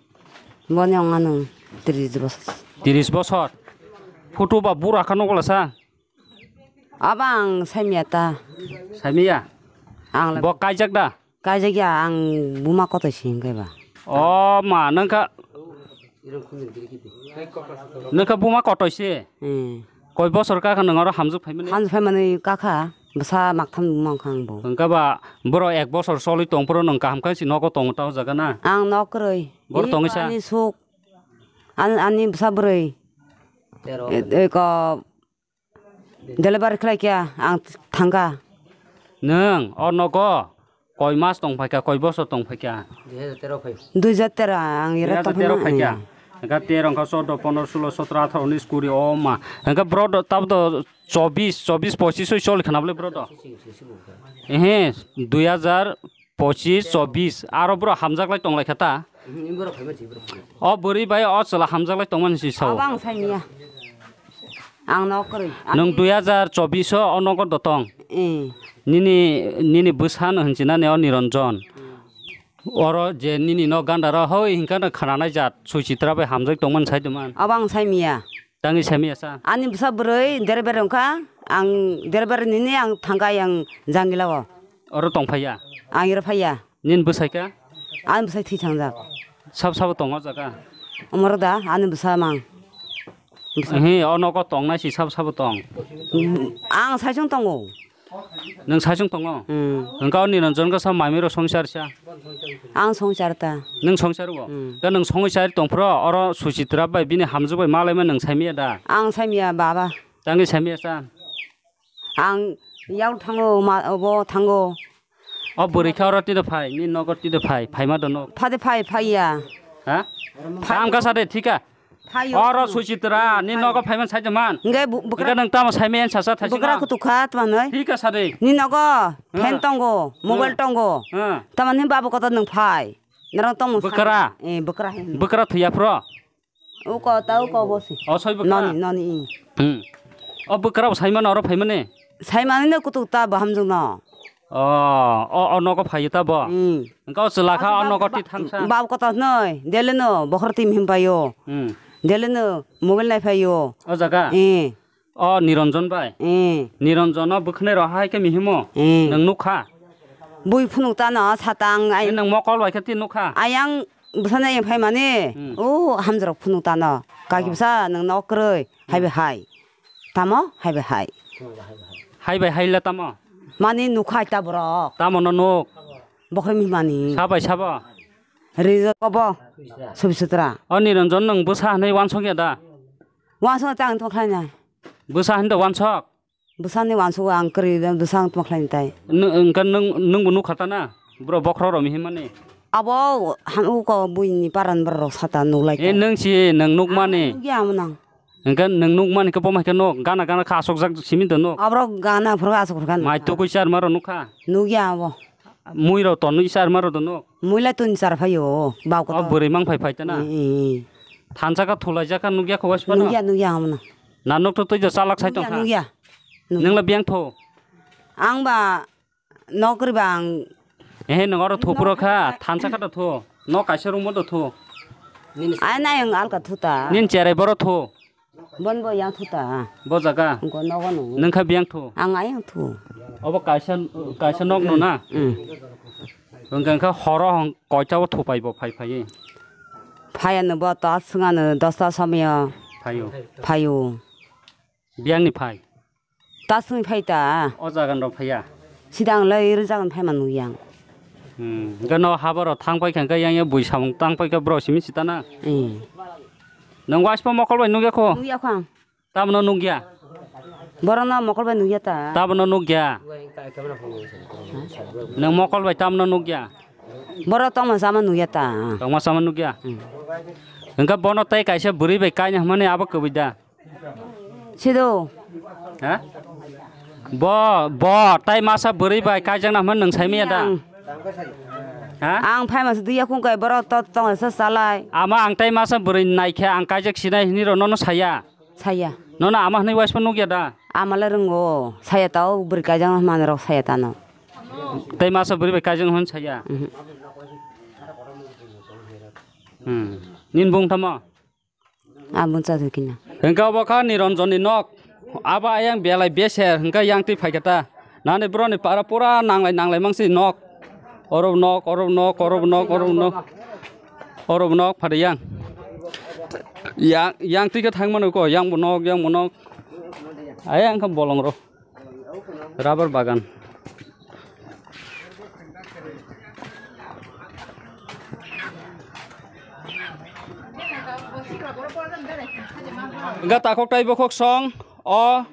Boni wngkha nung tris bosor. Tris bosor? Photo ba bura kha nokla sa? Abo ang saimya ta. Saimya? Ang le. Bo kaijak da? Kaijak ya, ang buma kotoi si hingke ba. O ma, nangkha, nangkha buma kotoi si? Hmm. Koi bosor kakha nang oro hamjak phaimani? Hamjak phaimani kakha, bwsa maktham buma wngkha ang bo. Hingke ba, borok ek bosor choli tong phuru nang kaham khe si nogo tongo ta o jaga na? Ang nok kwrwi. Bor tongwi sa? Ani suk, an-, ani bwsa bwrwi. Tero. E, e, ko, Delivery khlai khe ang thangkha. Nwng o nogo koi mas tong phaikha, koi bosor tong phaikha? Dui hajar tero phai. Dui hajar tero ang ira tong phaikha. Hingkha tero hingkha chordo, pondro, sulo, sotro, atharo, unis, kuri, o ma. Hingkha bro do, tabo do chobis, chobis, pochis oi choli khna bwle bro do. Ehe, dui hajar pochis, chobis, aro borok hamjak lai tong lai kha ta? Mhm, borok phai ma si, borok phai ma si. O bwrwi bai o chwla hamjak lai tong mani si sao. Abo ang sai niya. Ang nok kwrwi. Nwng dui hajar chobis o, o nogo dotong. Eh. Nini, nini bwsa no hinchina ni o Niranjan. Oro je nini no ganda ro hoi hingka no khana nai jat, Suchitra bai hamjak tong mani sai tong man. Abo ang sai miya. Tangwi saimaya sa? Ani bwsa bwrwi dere bere wngkha, ang dere bere nini ang thangkha yang jangila o. Oro tong phaiya? Ang iro phaiya. Nini bwsai kha? Ani bwsai thwi thangjak. Sab sabo tongo jaga? Omoro da ani bwsa mang. Bwsa. Ehe, o nogo tongnai si sab sabo tong? Ang saichung tongo. Nwng saichung tongo? Hmm. Hwnkha o Niranjan khe sa mami rok songchar sa? Ang songchar ta. Nwng songchar o? Hmm. Khe nwng songwi chari tong phro oro Suchitra bai bini hamjwk bai malaima nwng saimaya da? Ang saimaya baba. Tangwi saimaya sa? Ang yak thango, ma, obo thango. O bwrwi khe oro tide phai, nini nogo tide phai, phaima do nok? Phade phai, phaiya. Ha? Phai. Tamo kha sa de, thika? Phaio. Oro Suchitra, nini nogo phaima sai de man. Nge bu-, bwkra. Nge nwng tamo saimaya sa sa thaisima? Bwkra kutuk kha tamo nai. Thika sa de. Nini nogo fan tongo, mobile tongo. Hmm. Tamo ni babu kotor nwng phai. Narang tongmo sa. Bwkra? Eh, bwkra hin. Bwkra thwiya phro? Uko ta uko bosi. O soi bwkra? Noni, noni. Hmm. O bwkra bo saimano oro phaimani? Saimani no kutuk ta bo hamjwk no. O, o, o nogo phaiyo ta bo? Hmm. Hwnkhe o chwla kha o nogo ti thangsa? Bab kotor noi, dele no, bokhor tim him paio. Hmm. Dele no, mobile nai phaio. O jaga? Eh. O Niranjan bai? Eh. Niranjan no bwkhwnai rok hai khe mihimo? Eh. Nwng nukha? Bui phunuk ta no, satang ai. Nwng mokol bai khe ti nukha? Ayang bwsano ayang phaimani. Hmm. O hamjwk rok phunuk ta no. Kaki bwsa nwng nok kwrwi, hai bai hai. Tamo? Hai bai hai. Hai bai hai le tamo? Mani nukha ai ta borok. Tamo no nuk? Bokhorok mihimani. Sabai sabo? Rijak obo. Subisitra. O Niranjan nwng bwsa hinwi wansok ya da? Wansok ta ang tongkhlaina. Bwsa hinwi da wansok? Bwsani wansok ang kwrwi da bwsa ang tongkhlaini tai. Nwng, nwng, nwngbo nukha ta na? Bro bokhorok rok mihimani. Abo han uko buini paran borok sata nuklai. E nwng si nwng nukmani. Nukya amo nang. Hingke nwng nukmani khe bo hai khe nuk, gana gana khe asokjak simi do nuk. Aborok gana phuru asok phuru gana. Mai tukui charma rok nukha. Nukya abo. Mui rok tonwi charma rok do nuk. Mui lai tun char phaio, bau kotor. O bwrwi mang phai phai tana. Ee, ee. Thansa kha thulai jak kha nukya kho waispa no. Nukya, nukya amo no. Na nuk to twi jo chalak sai tong kha. Nukya, nukya. Nwng la biyang tho. Ang ba Nokri bang. Ehe, nwng oro thupro kha, thansa kha da thu. No kaisa room o da thu. Ai nai ang alka thuta. Nin cherai boro thu. Bon bo yang thuta. Bo jaga. Ngo nogo no. Nwng kha biyang thu. Ang ayang thu. Obo kaisa, kaisa nok no na. Mm. Wngkha wngkha horo hong koita o thupai bo phai phai. Phai ano bo ta swnga no dosta somyo. Phaio. Phaio. Biyang ni phai. Ta swngwi phai ta. O jaga rok phaiya. Sida ang lai rwjak phai ma nukya ang. Hmm. Hwnkhe no haboro thang paikha hwnkhe yang ya bui samung tang paikha bro simi sitana. Hmm. Nwng waispa mokol bai nukya kho? Nukya kho ang. Tamno nukya? Boro no mokol bai nukya ta. Tamno nukya? Nwng mokol bai tamno nukya? Boro tongma sama nukya ta. Tongma sama nukya? Hmm. Hwnkhe bono tei kaisa bwrwi bai kaina hwnmani abo kwbui da? Sido. Ha? Bo, bo, tai masa bwrwi bai kaijakna hwnmani nwng saimanya da? Ang. Ha? Ang phaima se duya khung kai borok to tong sa salai. Ama ang tai masa bwrwi naikhe ang kaijak sinai hinwi rw nono saya. Saya. Nono ama hwnwi waisma nukya da? Ama le rwngo. Saya tao bwrwi kaijakna hwnmani rok saya tano. Tai masa bwrwi bai kaijakna hwnmani saya. Mhm. Hmm. Nini bung tamo? Aboni chajagwi kina. Hwnkhe obo kha Niranjonni nok. Abo ayang belai beser, hwnkhe yang twi phaikha ta. Nani boroni para pura nanglai nanglai mangsi nok. Oro nok, oro nok, oro nok, oro nok. Oro nok phade yang. Yang, yang twi khe thangmano ko, yang bo nok, yang bo nok. Ayang kha bolong rok. Rubber bagan. Hwnkhe takhuk tai bukhuk song o,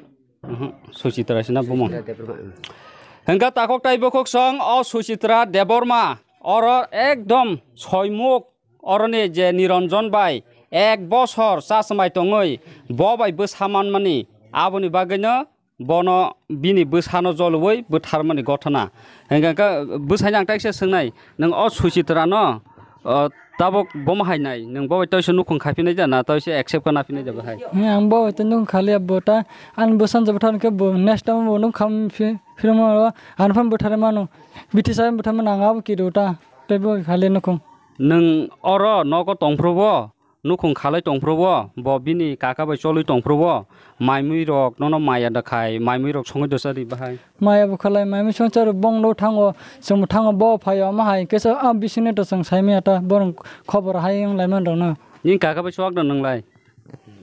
mhm, Suchitra sina bumung. Hwnkhe takhuk tai bukhuk song o Suchitra Debbarma oro ekdom soimuk. Oroni je Niranjan bai ek bosor chachmai tongwi bo bai bwsa manmani, aboni bagwino bono bini bwsano jolwi bwtharmani gothona. Hwnkhe khe bwsaino ang teisa swngnai, "Nwng o Suchitra no, o, tabuk bomo hai nai, nwng bo bai toisa nukhung khaphinai da na toisa accept kha naphinai da bahai?" He, ang bo bai to nukhung khaliya, bo ta ani bwsano je bwthar khe bo next time bo nukhung kham phi-, phirma ani phano bwtharwi mano. Biti sai bwtharmani ang abo kiru ta, tei bo khaliya nukhung. Nwng oro nogo tongphuru bo, nukhung khalai tongphuru bo, bo bini kaka bai cholwi tongphuru bo, maimui rok nono maya da khai, maimui rok songwi dosa ri bahai. Maya bo khalai, maimui songcha rok bongdo thango, chwng thango, bo phaio, omo hai kesa a bisingni to chwng saimaya ta, borok khobor hai wng lai man rok no. Nini kaka bai chuak da nwng lai?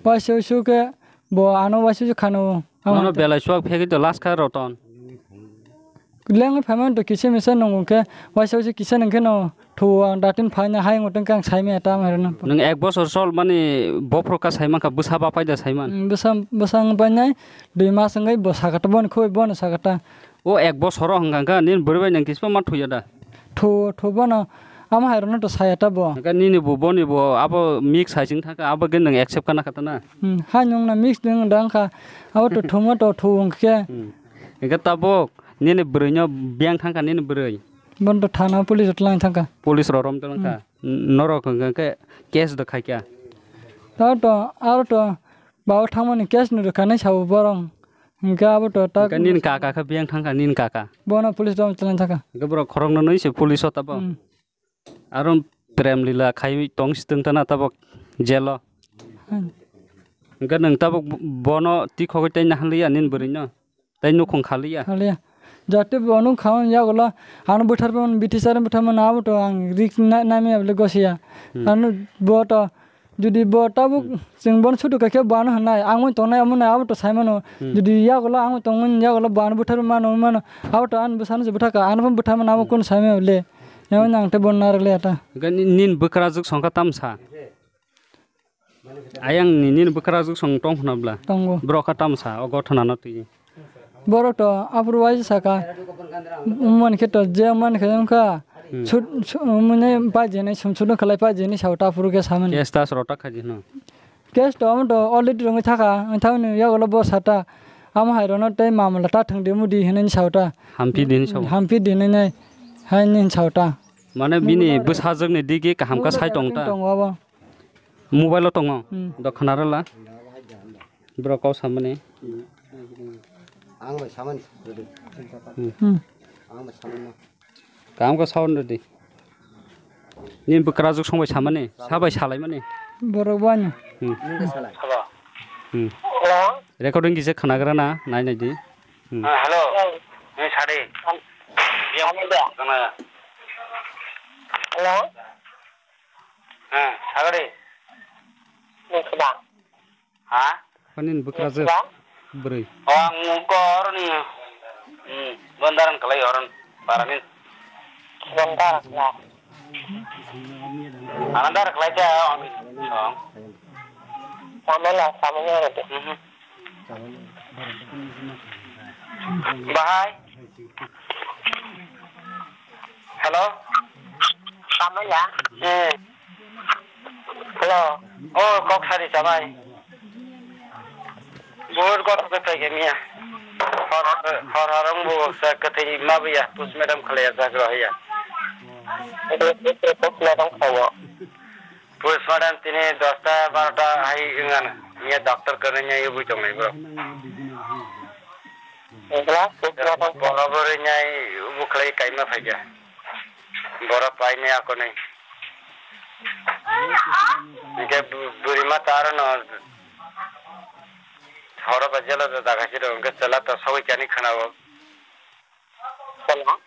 Waisa usu khe bo ano waisa usu khano. Nono belai chuak phegwi to last kha Roton. Lengwi phaimani to kisa misa nung khe, waisa waisa kisa nung khe no thuo ang datin phaina hai wng tong khe ang saimaya ta ang herno. Nwng ek bosor sol mani bophro ka saiman kha, bwsa bapai da saiman. Mm, bwsa, bwsa wng painai dui mas wngwi bo sakata boni khoi bono sakata. O ek bosoro hwnkha kha nini bwrwi bai nang kispa ma thuya da? Thuo, thuo bono. Amo hai rokno to saya ta bo. Hwnkhe nini bo boni bo abo mix hai sing thangkha, abo khe nwng accept kana kha ta na? Hmm, hai nwng na mix nwng dang kha. Abo to thumo to thuo wng khe. Hmm. Hwnkhe tabuk nini bwrwi no biyang thangkha nini bwrwi? Bono to thana police rok twlang thangkha. Police rok rom twlang kha. Hmm. Norok hwnkhe case do khaikha. Ta to aro to babo thangmani case no rwkha nai sabo borok. Hwnkhe abo to ta. Hwnkhe nini kaka khe biyang thangkha nini kaka. Bono police rom twlang thangkha. Hwnkhe borok khoroknwi se police o tabuk. Hmm. Aro prem lila khaiwi tong si tong tana tabuk jelo. Hmm. Hwnkhe nwng tabuk bono tikhogwi tei naharliya nini bwrwino? Tei nukhung khaliya? Khaliya. Jate bono khaui yagulo ano bwtharmani, bwtharmani abo to ang rik na-, naimaya bole gosiya. Hmm. Ano bo to Jodi bo tabuk, hmm, chwng bono sudu kha khe bo ano hwnai, ang bai tongnai omo nai abo to sai mano. Hmm. Jodi yagulo ang bai tongmani yagulo bo ano bwtharwi mano, mano, abo to ani bwsano se bwthakha, ano phano bwtharmani abo, hmm, kunu sai mano le. Yawan ang te bon narwk le ata. Ga ni-, nin bwkrajwk songkha tamsa. Ayang ni, nin bwkrajwk song tong khna bla. Tongo. Bro kha tamsa, o gotho nano twi. Borok to aphuru waisa saka. Man khe to je man khe wngkha. Hmm. Sut, su-, mane paijeni sum sut khalai paijeni sao ta aphuru khe samani. Case tas rota khaji no. Case to amo to already rongwi thaka. Ang thangni yagulo bo sata. Amo hai rono tei mamla ta thang de mudi hinani sao ta. Hampi dini sao. Hampi dini nai. Hai nin sao ta. Mane bini bwsajwk ni digi kaham kha sai tong ta. Tongo abo. Mobile o tongo. Hmm. Do khna rwla. Borok kok samani. Ang bai samani. Hmm. Hmm. Ang bai samani. Kaham khe sound rwdi. Nini bwkrajwk song bai samani, sa bai salaimani. Borok bo ano. Hmm. Hello. Hmm. Hello. Recording kisa khnagra na, nai nai di. Hmm. Ah, hello. Hello. Ni sadi. Hello. Yang mana? Hello. Ah, sagadi. Ni sudah. Ha? Panin bwkrajwk bwrwi. O, ang mungko oroni, hmm, bondaran kalai oron parani. Bondar kla. Anandar kalai cha, amin. Song. Samela, samela. Mhm. Bahai. Hello? Samaya? Eh. Hello? Oh, kok sari chamai. Bor kok ke tai miya. Hor, hor, hor, ang bo sa ke tai ma biya, pus madam khalaya sa gro ya. Itu, itu, itu, itu, itu, itu, Postmortem tini dosta barota hai wngan. Miya doctor kwrwngya yogwi tongnai bro. Wngkha postmortem. Borok bwrwi nyai bwkhlai kaima phaikha. Borok painai akonai. Hwnkhe bwrwima ta arono horo ba jela da daga siro hwnkhe chwla ta sogwi kani khwnao. Hello.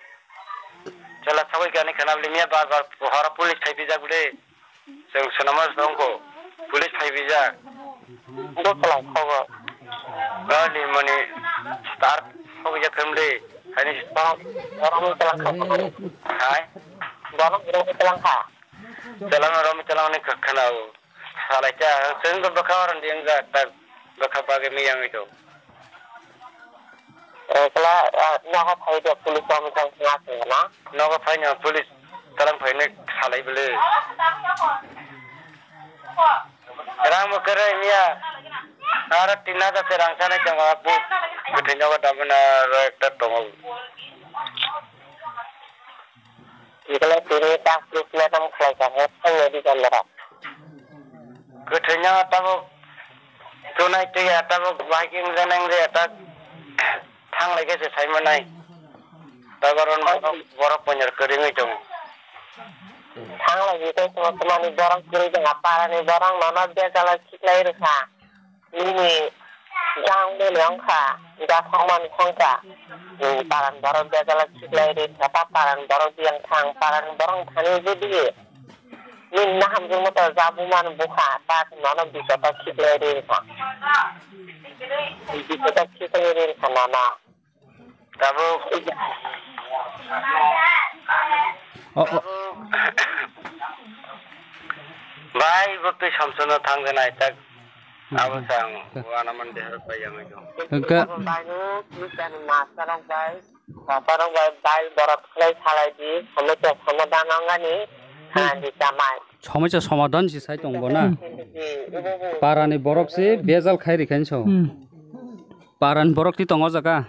Chwla sagwi kani khana bwle miya bar bar horo police phai pijak bwle. Chwng swnamo songko police phai pijak. Bo chwla khobor. Gani mani star sagwi jak khamle. Hani borok borok chwla khobor. Hai. Borok borok chwla kha. Chwla rom chwla ni khana o. Salai cha, chwng bo bwkha oron di wngkha, tak bwkha bagwi miyang ito. Eh, kala, ah, nogo phai de police rok wngkha wngkha na? Nogo phai no police talang phai ne salai bwle. Rang bo kwrwi miya. Aro tin hajar se rang sanai tongo, bu, bwtwi nogo damuna aro ekta tongo. Ikala tini tak plus le tam khlai ka he, thang ne di kan dara. Kwthwino tabuk tunai twi ya, tabuk bahai khe wngjanai wngya, tak thanglai khe se saimanai. Tak oro borok, borok pointer kwrwngwi tongo. Thanglai khe tei tongma twmani borok kwrwi tongo, parani borok nono bejalo khiklai rwkha. Nini jang mani wngkha, jathang mani thangkha. Hmm, paran borok bejalo khiklai rwkha, ta paran borok biyang thang, paran borok thani jodi. Nini nahamjwk moto jabu man bukha, tak nono bisoto khiklai ri rwkha. Bisoto khiklai ri rwkha nono. Tabuk. Oh, oh. Bai, bo twi samsokno thang de nai tak. Hmm. Abo sang, hmm. Bo anaman de harap pai yang itu. Hwnkhe. Bai no, twi tani masa rok bai. Taparok bai bai borok khlai salai di, somocha somadhan wngani, hmm, ah, di chamai. Somocha somadhan si sai tong bo na? Hmm. Parani borok si bejal khai rikhain so. Hmm. Parani borok ti tongo jaga.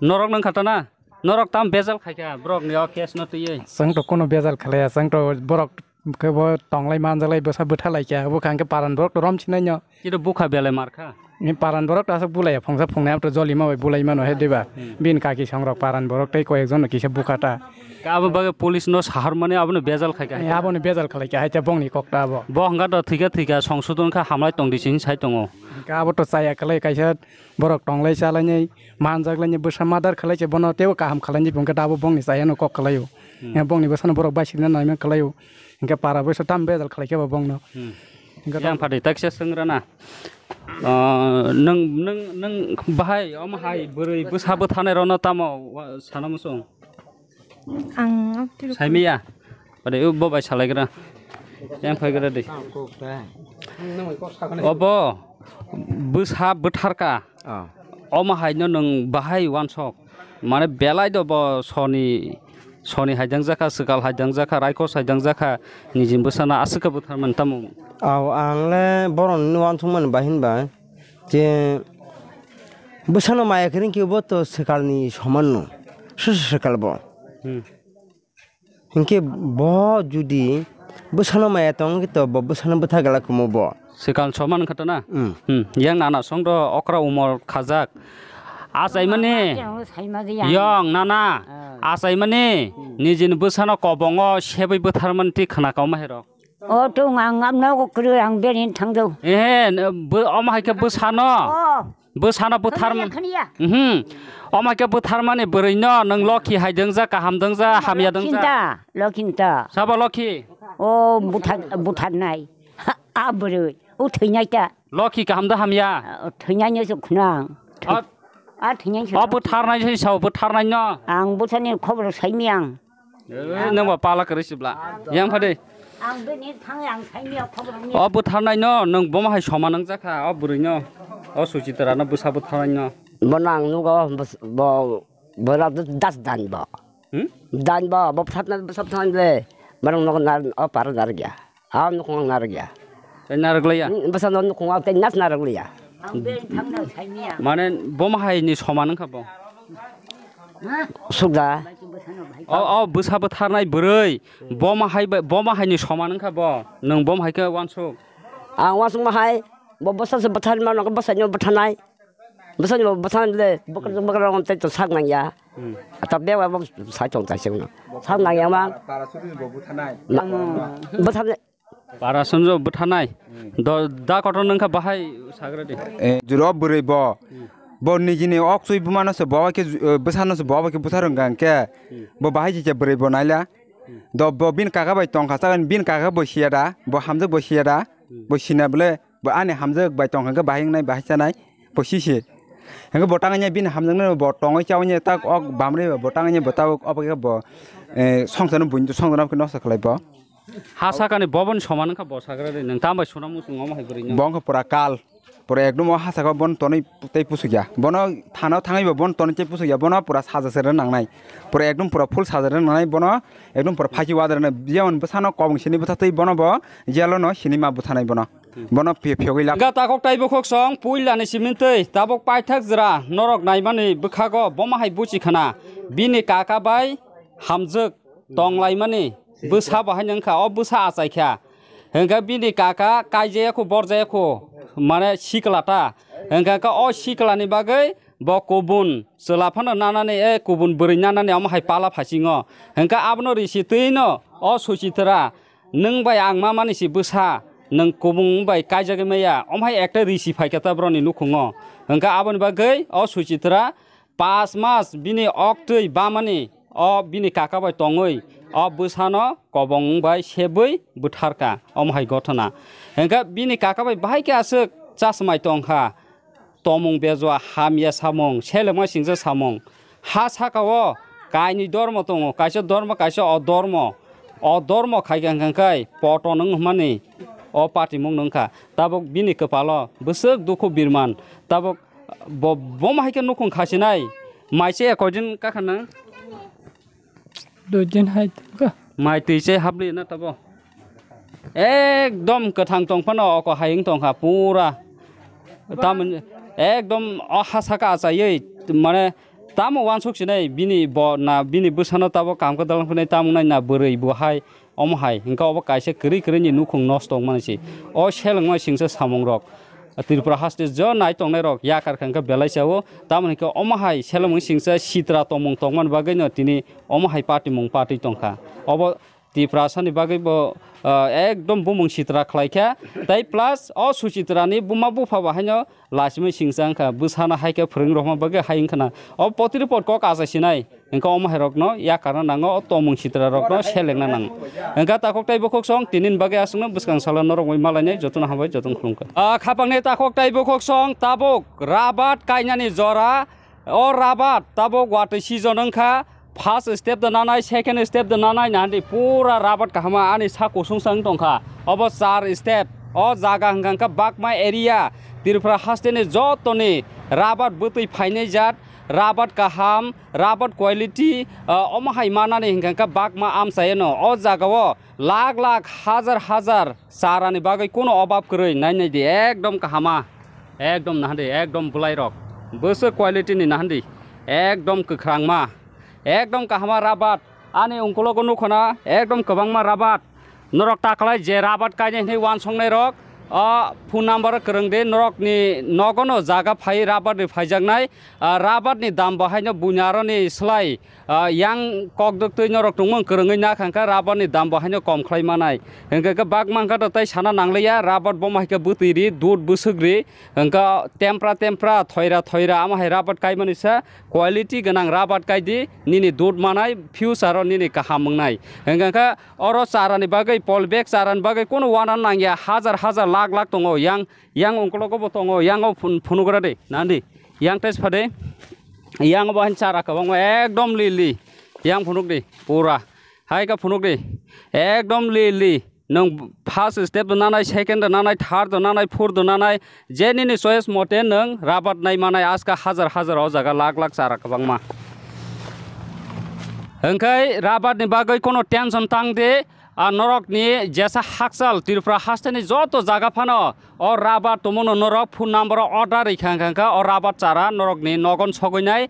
Norok nang khata na? Norok tam bejal khai kha borok ni o case no twiwi. Chwng to kuno bejal khlaiya, chwng to borok Hwnkhe bo tonglai manjaklai bwsa bwtha laikha, bwkha hwnkhe paran borok to rom sinai no. Kito bwkha belai markha. Ni paran borok to aswk bulaiya, phungsa phungnai amtwk jolima bai bulai mano he diba? Hmm. Bini kaki songrok paran borok tei koyekjon no kisa bwkha ta. Ka abo bagwi police no sahar mani abono bejal khai kha. Eh, abono bejal khlai kha, hai ta bongni kok ta abo. Bo hwnkha to thwikha thwikha, songsodon kha hamlai tong di sini sai tongo. Hwnkhe abo to chaya khlai kaisa borok tonglai chalainai, manjaklainai, bwsa madar khlai se bono teibo kaham khlainai, hwnkhe abo bongni chaya no kok khlaio. Hmm. Eh, bongni bwsano borok baisingna naima khlaio. Hingke para bai so tam bejal khlai khe bo bongno. Hmm. Hingke yang tam phatwi tak se swngrana. Ah, nwng, nwng, nwng bahai, omo hai, bwrwi bwsa bwthanai rokno tamo wa-, sana muchung? Ang abdul Saimiya. Ode u bo bai salaigra. Yang phaigra de. Obo bwsa bwtharka. Ah. Omo haino nwng bahai wansok. Mane belai do bo soni, soni haidang jakha, swkal haidang jakha, raikos haidang jakha, nijin bwsano aswk khe bwtharmani tamo. Aw, ang le borokni wansukmani bahinba je bwsano maya kwrwng khe bo to swkalni somanno. Sosa swkal bo. Hmm. Hinkhe bo judi bwsano maya tong khe to bo bwsano bwtha gala kumo bo. Swkal soman wngkha to na? Hmm. Hmm. Yang nana song do okra umor khajak. Achaimani. Saima gaya. Yang nana. Ah. Achaimani. Hmm. Nijini bwsano kobongo sebui bwtharmani twi khna kauma herok. O tung ang amno kwrwi ang berin thangdo. Eh, omo hai khe bwsano. Oh. Bwsano bwthar. Khaniya, khaniya. Mhm. Omo khe bwtharmani bwrwino nwng lokhi hai dwngjak, kaham dwngjak, hamya dwngjak. Lokhinta, lokhinta. Sabo lokhi? O buthar, butharnai. Ha, a bwrwi. O thwinai ta. Lokhi kaham da hamya? O thwinai no se khwnang. A, a thwinai se. O bwtharnai se sao bwtharnai no. Ang bwtharni khobor saimi ang. Eh, nang ba pala kwrwi sibla. Yang phade. Ang bini thang yang saimia khobor ni. O bwtharnai no, nang boma hai soma nang jakha, o bwrwi no. O Suchitra no bwsa bwtharnai no. Bo nang nugo, bos-, bo, bo ra das dan bo. Hmm? Dan bo, bo bwtharnai, bwsa bwtharnai le. Marang no nar, o par nar gya. Ang nukhung ang narwk ya. Tei narwk laiya? Hmm, bwsa no nukhung ang tei nas narwk laiya. Ang beri thangna saimia. Mane boma hai ni soman wngkha bo. Ha? Sukda. O, o bwsa bwtharnai bwrwi. Boma hai ba, boma hai ni soman wngkha bo. Nwng boma hai khe wansuk. Ang wansuk ma hai. Bo bwsa se bwthar ma no bwsa ni bwtharnai. Bwsani bo bwthang le bwkrw bwkrw rong tei to sak nang ya. Hmm. Ata bewa bo sai tong tai sengno. Sak nang ya ma. Para suri bo bwthanai. Ma-, bwthang le. Para sunjo bwthanai. Hmm. Do da kotor nang kha bahai sagra de. Eh, juro bwrwi bo. Hmm. Bo nijini ok sui bumano se bo ke, eh, bwsano se bo ke bwtharung gang ke. Hmm. Bo bahai ji ke bwrwi bo naila. Hmm. Do bo bin kaka bai tong kha sagan bin kaka bo siya da, bo hamjak bo siya da. Hmm. Bo sina bole. Bo ani hamjak bai tong hwnkhe bahai wngnai, bahai chanai, bo sisi. Hwnkhe bo tangwi bini hamjaknai bo tongwi chawi tak ok bamrwi bo tangwi bo tabuk obo khe bo, eh, songsano buini songsano khe nosto khlai bo. Ha sakani boboni soman wngkha bo sagra de, nwng tamo bai suna muchung omo hai bwrwi no? Bo wngkha pura kal, pura ekdom o ha saka bono tonwi tei pusukya. Bono thana thangwi bo bono tonwi tei pusukya, bono pura saja sere nangnai. Pura ekdom pura full saja sere nangnai, bono ekdom pura phaki wadra nai. Jemon bwsano kobong sini bwtha twi bono bo jelo no sini ma bwthanai bono. Bono phi-, phiyogwi la. Ga takhok tei bukhuk song puila ni simintwi tabuk paithak jwra norok naimani bwkhago boma hai buchi khana bini kaka bai hamjwk tonglaimani bwsa bo hai wngkha o bwsa achai kha. Hwnkhe bini kaka kaijaya khu borjaya khu mane sikla ta. Hwnkhe khe o sikla ni bagwi bo kubun chwla phano nanani e kubun bwrwi nanani omo hai pala phasingo. Hwnkhe abono risi twi no o Suchitra Nwng bai ang ma mani si bwsa, nwng kubung bai kaijagwi maya, omo hai ekta risi phai khe ta boroni nukhungo. Hwnkhe aboni bagwi o Suchitra pas mas bini oktwi bamani, o bini kaka bai tongwi, o bwsano kobong bai sebwi bwtharka, omo hai gothona. Hwnkhe bini kaka bai bahai khe aswk chasmai tongkha. Tomung bejua hamya samung, selengma singsa samung. Ha saka o kainwi dormo tongo, kaisa dormo, kaisa odormo. Odormo khai kha hwnkhe poto nwng hwnmani o patimung nwng kha. Tabuk bini kwpalo bwswk dukhu birman. Tabuk bo, bomo hai khe nukhung khasinai. Maise koidin kakha nwng? Dui din hai tongkha. Mai twi se habli na tabo. Ekdom kwthang tong phano oko hayung tongkha pura. Tamoni ekdom o ha saka achaiwi mane tamo wansuk sinai bini bo na bini bwsano tabo kam kwdal phunai tamo nai na bwrwi bo hai omo hai hwnkhe obo kaisa kwrwi kwrwi ni nukhung nosto wngmani se. O selengma singsa samung rok. Tripura haste jo nai tongnai rok yakar kha hwnkhe belai chao, tamoni hwnkhe omo hai seleng singsa sitra tongmung tongmani bagwi no tini omo hai party mung patwi tongkha. Obo Tiprasa ni bagwi bo, ah, ekdom bumung sitra khlai kha, tei plus o Suchitra ni buma bupha bo haino lasimai singsa wngkha, bwsano hai khe phwrwng rokma bagwi hai wngkha na. O poti report kok achai sinai. Hwnkhe omo hai rokno yakarna nango, o tomung sitra rokno selengna nango. Hwnkhe takhuk tei bukhuk song tini ni bagwi aswkno bwskang salo norok bai malainai jotono hambai jotono khulumkha. Ah, khapangni takhuk tei bukhuk song tabuk rabat kainani jora, o rabat tabuk watwi season wngkha, First step da nanai, second step da nanai, nahandi pura rabat kahama ani sa kusung sang tongkha. Obo char step. O jaga hwnkha khe Bagma area, Tripura hasteni jotoni rabat bwtwi phainai jat, rabat kaham, rabat quality, ah, omo hai manani hwnkha khe Bagma amchaiyano. O jagao lakh lakh, hajar hajar charani bagwi kuno obab kwrwi, nai nai di, ekdom kahama, ekdom nahandi, ekdom bwlairok, bwswk quality ni nahandi, ekdom kwkhrangma, ekdom kahama rabat. Ani ungkulogo nukhona ekdom kwbangma rabat. Norok taklai je rabat kainai hinwi wansongnai rok, o phone number kwrwng di, norokni nogono jaga phai rabat ni phaijaknai. Ah, rabat ni dam bo haino buini aroni slai, ah, yang kokdwk twi norok tongmung kwrwngwi na kha khe rabat ni dam bo haino kom khlai manai. Hwnkhe khe bak mankha to tei sana nangliya, rabat bo ma hai khe bwtwi ri, dud bwswk ri, hwnkhe tempra tempra, thoira thoira, amo hai rabat kaimani sa quality gwnang rabat kai di, nini dud manai, future o nini kaham wngnai. Hwnkhe khe oro charani bagwi, polybag charani bagwi kuno wana nangya, hajar hajar lakh lakh tongo, yang, yang ungkulogo bo tongo, yang o phun-, phunugra de, nandi. Yang test phade. Yang bo han chara kwbangma ekdom li li. Yang phunuk di pura. Hai ka phunuk di. Ekdom li li. Nwng first step do nanai, second do nanai, third do nanai, fourth do nanai. Je nini choice mote nwng rabat nai manai, aska hajar hajar o jaga lakh lakh chara kwbangma. Hwnkhe rabat ni bagwi kono tension tang de. A norokni jesa hakchal Tripura hasteni joto jaga phano o rabat tongmano norok phone number o order rikha hwnkha khe o rabat chara norokni nogon sogwinai,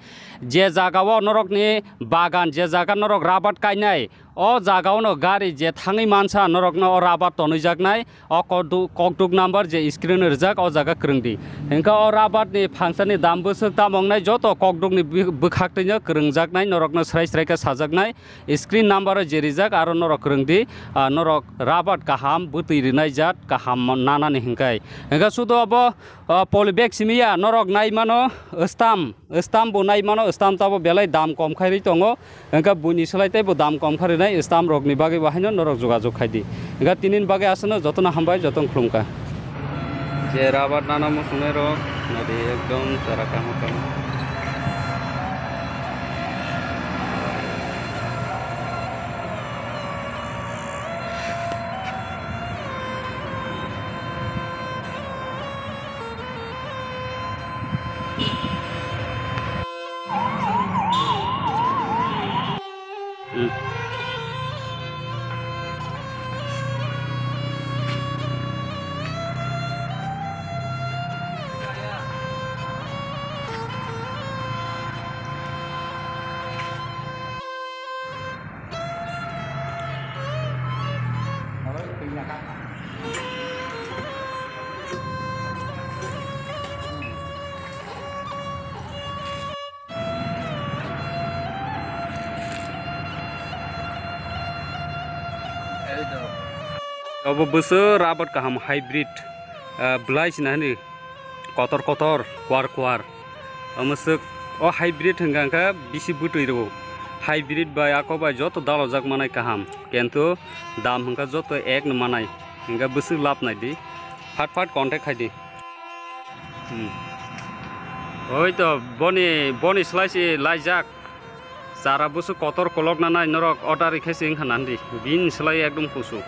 je jagao norokni bagan, je jaga norok rabat kainai, o jagaono gari je thangwi mansa norokno o rabat tonwijaknai, o kokduk, kokduk number je screen o rijak o jaga kwrwngdi. Hwnkha o rabat ni phangsani dam bwswk tamo wngnai joto kokduk ni bwkhak twino kwrwngjaknai norokno srai srai khe sajaknai. Screen number o je rijak aro norok kwrwng di, ah, norok rabat kaham bwtwi rinai jat kaham nanani hinkai. Hingke sudo abo, ah, polybag simi ya, norok nai mano stamp, stamp bo nai mano, stamp tabo belai dam kom khai ri tongo. Hingke buini slai tei bo dam kom khai rinai stamp rok ni bagwi bo haino norok jogajog khai di. Hingke tini ni bagwi aswkno jotono hambai, jotono khulumkha. Je rabat nana muchungnai rok, nadi ekdom chara kamo kamo. Obo bwswk rabat kaham hybrid, ah, bwlai sina hwnwi kotor kotor, kuar kuar. Omo swk o hybrid hwnka hwnkhe bisi bwtwi rwo. Hybrid bai ako bai joto dalojak manai kaham, kintu dam hwnka joto ek no manai, hwnka bwswk lab nai di, phat phat contact khai di. Hmm. Oi to boni, boni slai se laijak. Chara busu kotor kolok nanai norok order rikhe se wngkha nandi. Bini slai ekdom kusu.